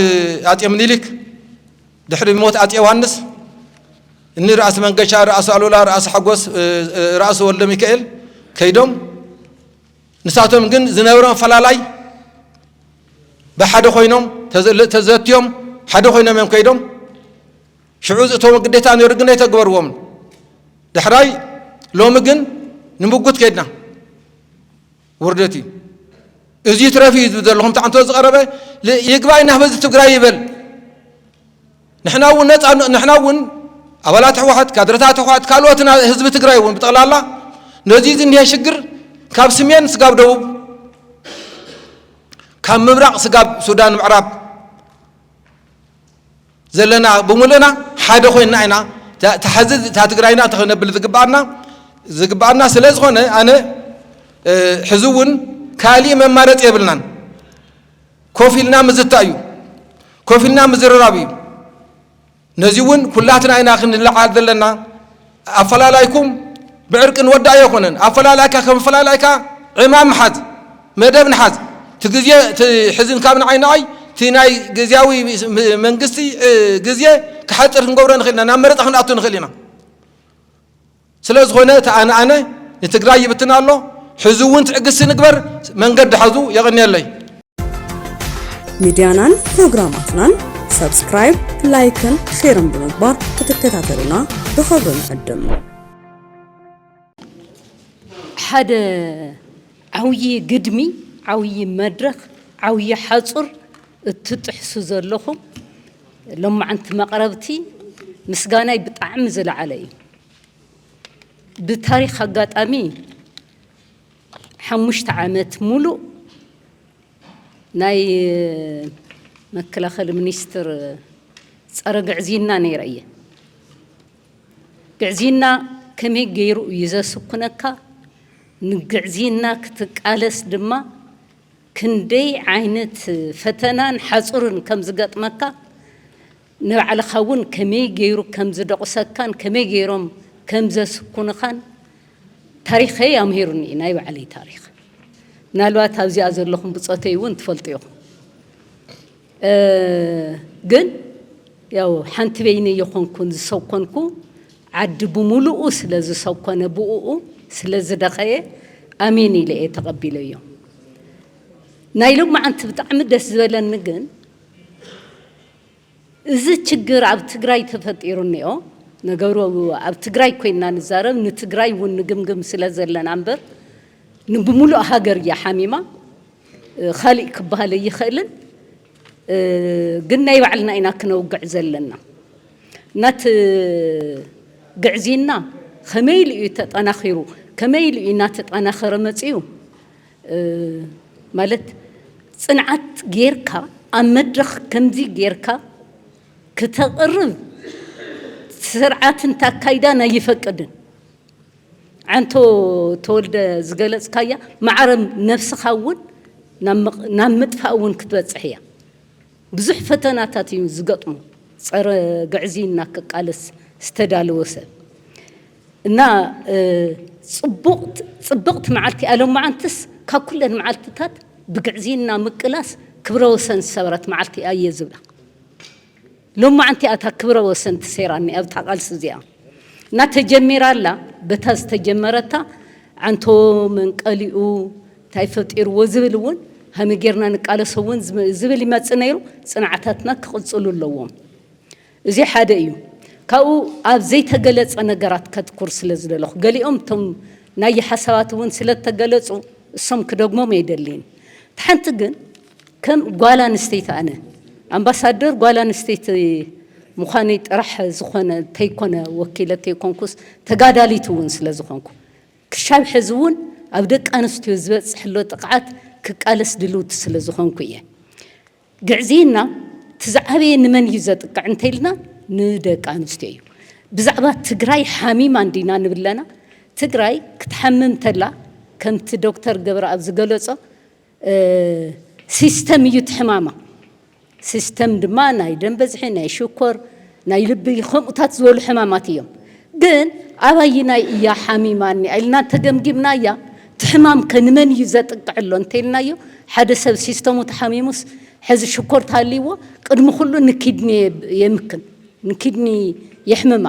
ኣጼ ምኒልክ ድሕሪ ሞት ኣጼ ዮሃንስ እኒ ራእሲ መንገሻ፣ ራእሲ ኣሉላ፣ ራእሲ ሓጎስ፣ ራእሲ ወልደ ሚካኤል ከይዶም ንሳቶም ግን ዝነበሮም ኣፈላላይ ብሓደ ኮይኖም ተዘ- ተዘትዮም ሓደ ኮይኖም እዮም ከይዶም። ሽዑ ዝእተዎም ግዴታ ነይሩ ግን ኣይተግበርዎም። ዳሕራይ ሎሚ ግን ንምጉት ከይድና ውርደት እዩ። እዚ ትረፍ እዩ ዝብል ዘለኹም ተዓንቶ ዝቐረበ ል- ይግባይ ናብ ህዝቢ ትግራይ ይበል። ንሕና እውን ነፃ ንሕና እውን ኣባላት ህወሓት ካድረታት ህወሓት ካልኦትና ህዝቢ ትግራይ እውን ብጠቕላላ ነዚ ዝኒሀ ሽግር ካብ ስሜን ስጋብ ደቡብ ካብ ምብራቕ ስጋብ ሱዳን ምዕራብ ዘለና ብምሉእና ሓደ ኮይንና ኢና ተሓዚ እታ ትግራይና ተክነብል ዝግባኣና ዝግባኣና ስለ ዝኾነ ኣነ ሕዚ እውን ካሊእ መማረፂ የብልናን። ኮፍ ኢልና ምዝታ እዩ። ኮፍ ኢልና ምዝርራብ እዩ። ነዚ እውን ኩላትና ኢና ክንለዓል ዘለና። ኣፈላላይኩም ብዕርቂ ንወዳ ኣይኮነን። ኣፈላላይካ ከም ኣፈላላይካ ዕማም ንሓዝ፣ መደብ ንሓዝ። እቲ ግዜ እቲ ሕዝን ካብ ንዓይ ንዓይ እቲ ናይ ግዜያዊ መንግስቲ ግዜ ክሓፅር ክንገብሮ ንኽእል ኢና፣ ናብ መረፃ ክንኣቱ ንኽእል ኢና። ስለ ዝኾነ እቲ ኣነ ኣነ ንትግራይ ይብትን ኣሎ። ሕዚ እውን ትዕግስቲ ንግበር፣ መንገዲ ሓዙ። የቐንየለይ። ሚድያናን ፕሮግራማትናን ሳብስክራይብ፣ ላይክን ሼርን ብምግባር ክትከታተሉና ብኽብሪ ንዕድም። ሓደ ዓብዪ ግድሚ፣ ዓብዪ መድረኽ፣ ዓብዪ ሓፁር እትጥሕሱ ዘለኹም ሎማዓንቲ መቕረብቲ ምስጋናይ ብጣዕሚ ዝለዓለ እዩ። ብታሪኽ ኣጋጣሚ ሓሙሽተ ዓመት ሙሉእ ናይ መከላኸሊ ሚኒስትር ፀረ ግዕዝይና ነይረ እየ። ግዕዝይና ከመይ ገይሩ እዩ ዘስኩነካ? ንግዕዝይና ክትቃለስ ድማ ክንደይ ዓይነት ፈተናን ሓፁርን ከም ዝገጥመካ ንባዕልኻ እውን ከመይ ገይሩ ከም ዝደቑሰካን ከመይ ገይሮም ከም ዘስኩንኻን ታሪኸይ ኣምሂሩኒ እዩ፣ ናይ ባዕለይ ታሪኽ። ምናልባት ኣብዚኣ ዘለኹም ብፆተይ እውን ትፈልጡ ኢኹም። ግን ያው ሓንቲ በይነይ የኾንኩን ዝሰኮንኩ፣ ዓዲ ብምሉኡ ስለ ዝሰኮነ ብኡኡ ስለ ዝደኸየ ኣሜን ኢለ እየ ተቐቢለዮ። ናይ ሎማዓንቲ ብጣዕሚ ደስ ዝበለኒ ግን እዚ ችግር ኣብ ትግራይ ተፈጢሩ እኒኦ። ነገሩ ኣብ ትግራይ ኮይንና ንዛረብ፣ ንትግራይ እውን ንግምግም ስለ ዘለና እምበር ንብምሉእ ሃገር እያ ሓሚማ። ኻሊእ ክበሃል ኣይኽእልን። ግን ናይ ባዕልና ኢና ክነውግዕ ዘለና። ናቲ ግዕዝይና ከመይ ኢሉ እዩ ተጠናኺሩ፣ ከመይ ኢሉ እዩ እናተጠናኸረ መፂኡ? ማለት ፅንዓት ጌርካ ኣብ መድረኽ ከምዚ ጌርካ ክተቕርብ ስርዓትን ኣካይዳን ኣይፈቅድን። ዓንቶ ተወልደ ዝገለፅካያ ማዕረ ነብስኻ እውን ናብ ምጥፋእ እውን ክትበፅሕ እያ። ብዙሕ ፈተናታት እዩ ዝገጥሞ ፀረ ግዕዝይና ክቃለስ ዝተዳለወ ሰብ እና ፅብቕቲ መዓልቲ እያ ሎማዓንትስ ካብ ኩለን መዓልትታት ብግዕዝይና ምቅላስ ክብረ ወሰን ዝሰበረት መዓልቲ እያ እየ ዝብላ። ሎማዓንቲ እያ እታ ክብረ ወሰን ተሰይራኒ ኣብታ ቃልሲ እዚኣ እና ተጀሚራ ኣላ። በታ ዝተጀመረታ ዓንቶ መንቀሊኡ እንታይ ፈጢርዎ ዝብል እውን ሃመይ ጌርና ንቃለሶ እውን ዝም- ዝብል ይመጽእ ነይሩ። ጽንዓታትና ክቕጽሉ ኣለዎም። እዚ ሓደ እዩ። ካብኡ ኣብ ዘይተገለጸ ነገራት ከትኩር ስለ ዝደለኹ፣ ገሊኦም እቶም ናይ ሓሳባት እውን ስለ ተገለጹ እሶም ክደግሞም ኣይደልይን። እቲ ሓንቲ ግን ከም ጓል ኣንስተይቲ ኣነ ኣምባሳደር ጓል ኣንስተይቲ ምዃነይ ጥራሕ ዝኾነ ተይኮነ ወኪለ ተይኮንኩስ ተጋዳሊት እውን ስለ ዝኾንኩ ክሻብ ሕዚ እውን ኣብ ደቂ ኣንስትዮ ዝበፅሕ ኣሎ ጥቕዓት ክቃለስ ድልውቲ ስለ ዝኾንኩ እየ። ግዕዝይና እቲ ዝዓበየ ንመን እዩ ዘጥቅዕ እንተኢልና ንደቂ ኣንስትዮ እዩ። ብዛዕባ ትግራይ ሓሚማ እንዲና ንብለና ትግራይ ክትሓምም ተላ ከምቲ ዶክተር ገብረኣብ ዝገለጾ ሲስተም እዩ ትሕማማ። ሲስተም ድማ ናይ ደም በዝሒ፣ ናይ ሽኮር፣ ናይ ልቢ ከምኡታት ዝበሉ ሕማማት እዮም። ግን ኣባይናይ እያ ሓሚማኒ ኢልና ተገምጊምና እያ ትሕማም ከንመን እዩ ዘጥቅዕ ኣሎ እንተኢልናዮ ሓደ ሰብ ሲስተሙ ተሓሚሙስ ሕዚ ሽኮር ተሃልይዎ ቅድሚ ኩሉ ንኪድኒ የምክን ንኪድኒ የሕምማ።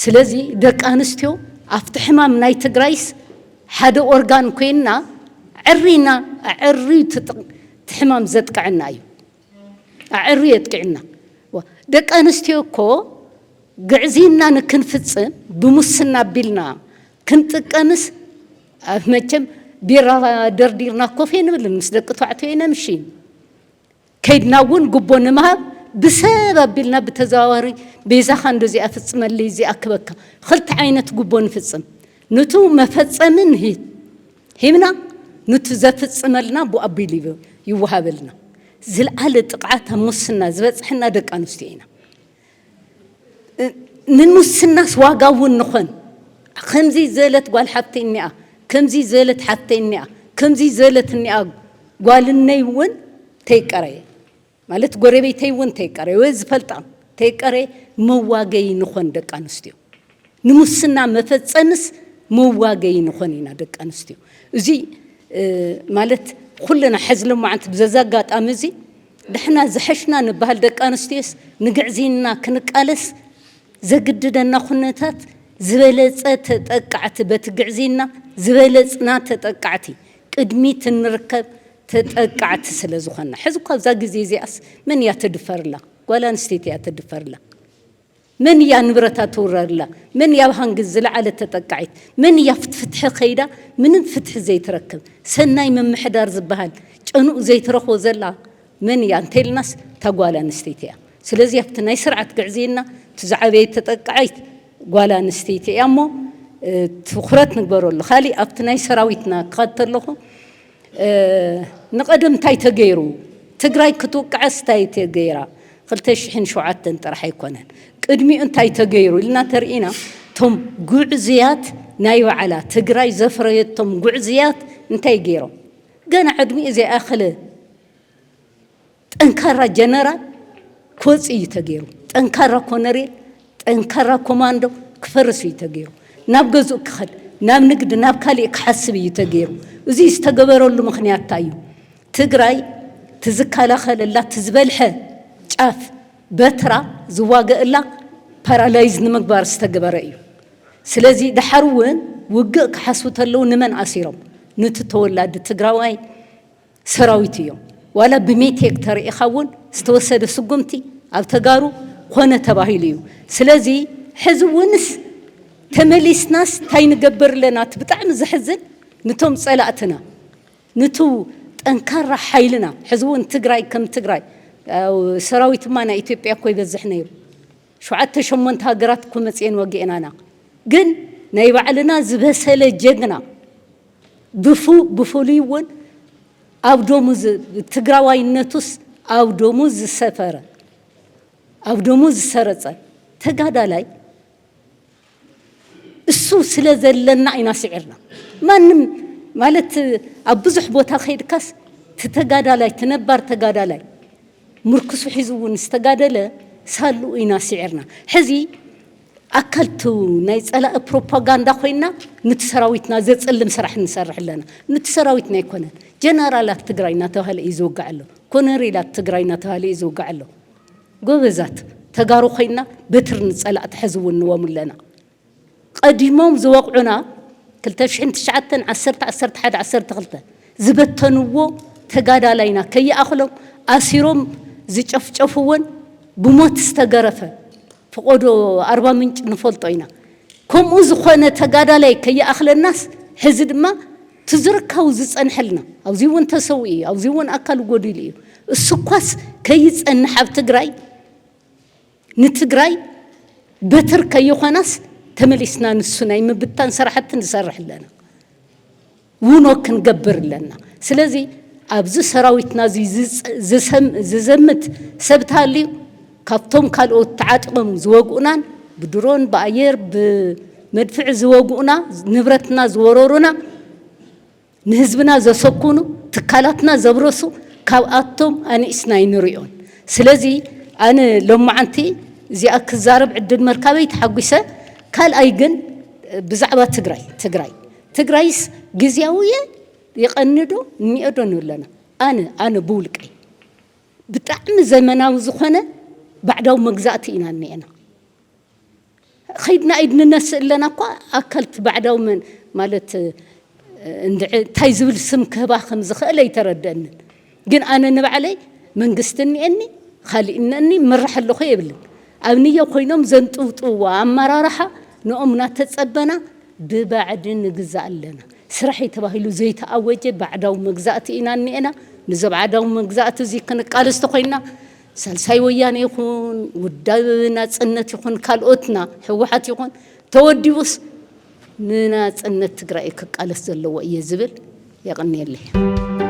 ስለዚ ደቂ ኣንስትዮ ኣብቲ ሕማም ናይ ትግራይስ ሓደ ኦርጋን ኮይንና ኣዕሪና ኣዕርዩ ትጥቕ- ትሕማም ዘጥቅዐና እዩ። ኣዕርዩ የጥቅዕና። ዋ፣ ደቂ ኣንስትዮ እኮ ግዕዝይና ንክንፍጽም ብሙስና ኣቢልና ክንጥቀምስ ኣብ መቸም ቢራ ደርዲርና ኮፍ የንብልን ምስ ደቂ ተባዕትዮ ኢና ምሽን ከይድና እውን ጉቦ ንምሃብ ብሰብ ኣቢልና ብተዘዋዋሪ ቤዛኻ እንዶ እዚኣ ፍጽመለይ እዚኣ ክበካ ክልተ ዓይነት ጉቦ ንፍጽም። ንቱ መፈጸሚ ንሂብ ሂብና ንቱ ዘፍጽመልና ብኡ ኣቢሉ ይብ- ይወሃበልና። ዝለዓለ ጥቕዓት ኣብ ሙስና ዝበጽሐና ደቂ ኣንስትዮ ኢና። ንሙስናስ ዋጋ እውን ንኾን ከምዚ ዝበለት ጓል ሓፍተይ እኒኣ ከምዚ ዝበለት ሓፍተይ እኒኣ ከምዚ ዝበለት እኒኣ ጓልነይ እውን ተይቀረየ ማለት ጎረቤተይ እውን ተይቀረየ ወይ ዝፈልጣ ተይቀረየ መዋገይ ንኾን ደቂ ኣንስትዮ ንሙስና መፈፀምስ መዋገይ ንኾን ኢና ደቂ ኣንስትዮ እዚ ማለት ኩልና ሕዚ ሎማዓንቲ ብዘዚ ኣጋጣሚ እዚ ንሕና ዝሐሽና ንበሃል ደቂ ኣንስትዮስ ንግዕዝይና ክንቃለስ ዘግድደና ኩነታት ዝበለፀ ተጠቃዕቲ በቲ ግዕዝይና ዝበለፅና ተጠቃዕቲ ቅድሚት እንርከብ ተጠቃዕቲ ስለ ዝኾንና ሕዚ እኳ ኣብዛ ግዜ እዚኣስ መን እያ ትድፈርላ ጓል ኣንስተይቲ እያ ትድፈርላ መን እያ ንብረታ ትውረርላ መን እያ ኣብ ሃንግዝ ዝለዓለት ተጠቃዒት መን እያ ፍትፍትሒ ከይዳ ምንም ፍትሒ ዘይትረክብ ሰናይ ምምሕዳር ዝበሃል ጨንኡ ዘይትረኽቦ ዘላ መን እያ እንተልናስ እታ ጓል ኣንስተይቲ እያ ስለዚ ኣብቲ ናይ ስርዓት ግዕዝይና እቲ ዝዓበየ ተጠቃዒት ጓል ኣንስተይቲ እያ እሞ ትኩረት ንግበረሉ ካሊእ ኣብቲ ናይ ሰራዊትና ክኸድ ተለኹ ንቐደም እንታይ ተገይሩ ትግራይ ክትውቅዐስ እንታይ ተገይራ ክልተ ሽሕን ሸውዓተን ጥራሕ ኣይኮነን ቅድሚኡ እንታይ ተገይሩ ኢልና ተርኢና እቶም ጉዕዝያት ናይ ባዕላ ትግራይ ዘፍረየቶም ጉዕዝያት እንታይ ገይሮም ገና ዕድሚኡ ዘይኣኸለ ጠንካራ ጀነራል ክወፅእ እዩ ተገይሩ። ጠንካራ ኮነሬል፣ ጠንካራ ኮማንዶ ክፈርስ እዩ ተገይሩ። ናብ ገዝኡ ክኸድ፣ ናብ ንግዲ፣ ናብ ካሊእ ክሓስብ እዩ ተገይሩ። እዚ ዝተገበረሉ ምኽንያት እንታይ እዩ? ትግራይ ትዝከላኸለላ ትዝበልሐ ጫፍ በትራ ዝዋገእላ ፓራላይዝ ንምግባር ዝተገበረ እዩ። ስለዚ ድሓር እውን ውግእ ክሓስቡ ተለዉ ንመን ኣሲሮም? ንቲ ተወላዲ ትግራዋይ ሰራዊት እዮም። ዋላ ብሜቴክ ተሪኢኻ እውን ዝተወሰደ ስጉምቲ ኣብ ተጋሩ ኮነ ተባሂሉ እዩ። ስለዚ ሕዚ እውንስ ተመሊስናስ እንታይ ንገብር ኣለና? እቲ ብጣዕሚ ዘሕዝን ንቶም ጸላእትና ንቱ ጠንካራ ሓይልና ሕዚ እውን ትግራይ ከም ትግራይ ሰራዊትማ ናይ ኢትዮጵያ እኮ ይበዝሕ ነይሩ። ሸውዓተ ሸሞንተ ሃገራት እኮ መፅኤን ወጊኤናና። ግን ናይ ባዕልና ዝበሰለ ጀግና ብፉ ብፍሉይ እውን ኣብ ደሙ ትግራዋይነቱስ ኣብ ደሙ ዝሰፈረ ኣብ ደሙ ዝሰረፀ ተጋዳላይ እሱ ስለ ዘለና ኢና ስዒርና። ማንም ማለት ኣብ ብዙሕ ቦታ ከይድካስ ትተጋዳላይ ትነባር ተጋዳላይ ምርኩሱ ሒዙ እውን ዝተጋደለ ሳሉ ኢና ስዒርና። ሕዚ ኣካልቱ ናይ ጸላኢ ፕሮፓጋንዳ ኮይና ንቲ ሰራዊትና ዘጽልም ስራሕ ንሰርሕ ኣለና። ንቲ ሰራዊትና ኣይኮነን ጀነራላት ትግራይ እናተባህለ እዩ ዝውጋዕ ኣሎ። ኮነሬላት ትግራይ እናተባህለ እዩ ዝውጋዕ ኣሎ። ጎበዛት ተጋሩ ኮይና በትሪ ንጸላእቲ ሕዚ እውን ንዎም ኣለና። ቀዲሞም ዝወቕዑና ክልተ ሽሕን ትሽዓተን ዓሰርተ ዓሰርተ ሓደ ዓሰርተ ክልተ ዝበተንዎ ተጋዳላይና ከይኣኽሎም ኣሲሮም ዝጨፍጨፍዎን ብሞት ዝተገረፈ፣ ፈቖዶ ኣርባ ምንጭ ንፈልጦ ኢና። ከምኡ ዝኾነ ተጋዳላይ ከይኣኽለናስ፣ ሕዚ ድማ ትዝርካው ዝጸንሐልና፣ ኣብዚ እውን ተሰዊኡ እዩ፣ ኣብዚ እውን ኣካል ጎዲሉ እዩ። እሱኳስ ከይጸንሕ ኣብ ትግራይ፣ ንትግራይ በትር ከይኾናስ፣ ተመሊስና ንሱ ናይ ምብታን ስራሕቲ ንሰርሕ ኣለና። ውኖ ክንገብር ኣለና። ስለዚ ኣብዚ ሰራዊትና እዚ ዝጸ- ዝሰም- ዝዘምት ሰብ ተሃልዩ፣ ካብቶም ካልኦት ተዓጢቖም ዝወግኡናን፣ ብድሮን ብኣየር ብመድፍዕ ዝወግኡና፣ ንብረትና ዝወረሩና፣ ንህዝብና ዘሰኩኑ፣ ትካላትና ዘብረሱ፣ ካብኣቶም ኣንኢስና ኣይንሪኦን። ስለዚ ኣነ ሎማዓንቲ እዚኣ ክዛረብ ዕድል ምርካበይ ተሓጒሰ። ካልኣይ ግን ብዛዕባ ትግራይ ትግራይ ትግራይስ ግዝያዊ እየ፣ ይቐንዶ እኒኦዶ ንብለና። ኣነ ኣነ ብውልቀይ ብጣዕሚ ዘመናዊ ዝኾነ ባዕዳዊ መግዛእቲ ኢና እኒኤና። ኸይድና ኢድ ንነስእ ኣለና እኳ፣ ኣካል እቲ ባዕዳዊ መን ማለት እንድዒ እንታይ ዝብል ስም ክህባ ከም ዝኽእል ኣይተረደአንን። ግን ኣነ ንባዕለይ መንግስቲ እኒኤኒ፣ ካሊእ እኒኤኒ፣ ምራሕ ኣለኹ የብልን። ኣብ ንዮ ኮይኖም ዘንጥውጥውዎ ኣመራርሓ ንኦም እናተጸበና ብባዕዲ ንግዛእ ኣለና። ስራሕ እዩ ተባሂሉ ዘይተኣወጀ ባዕዳዊ መግዛእቲ ኢና እኒኤና። ንዚ ባዕዳዊ መግዛእቲ እዚ ክንቃለስ ተኾይንና፣ ሳልሳይ ወያነ ይኹን፣ ውዳብ ናጽነት ይኹን፣ ካልኦትና፣ ህወሓት ይኹን፣ ተወዲቡስ ንናጽነት ትግራይ ክቃለስ ዘለዎ እየ ዝብል። የቐንየለይ።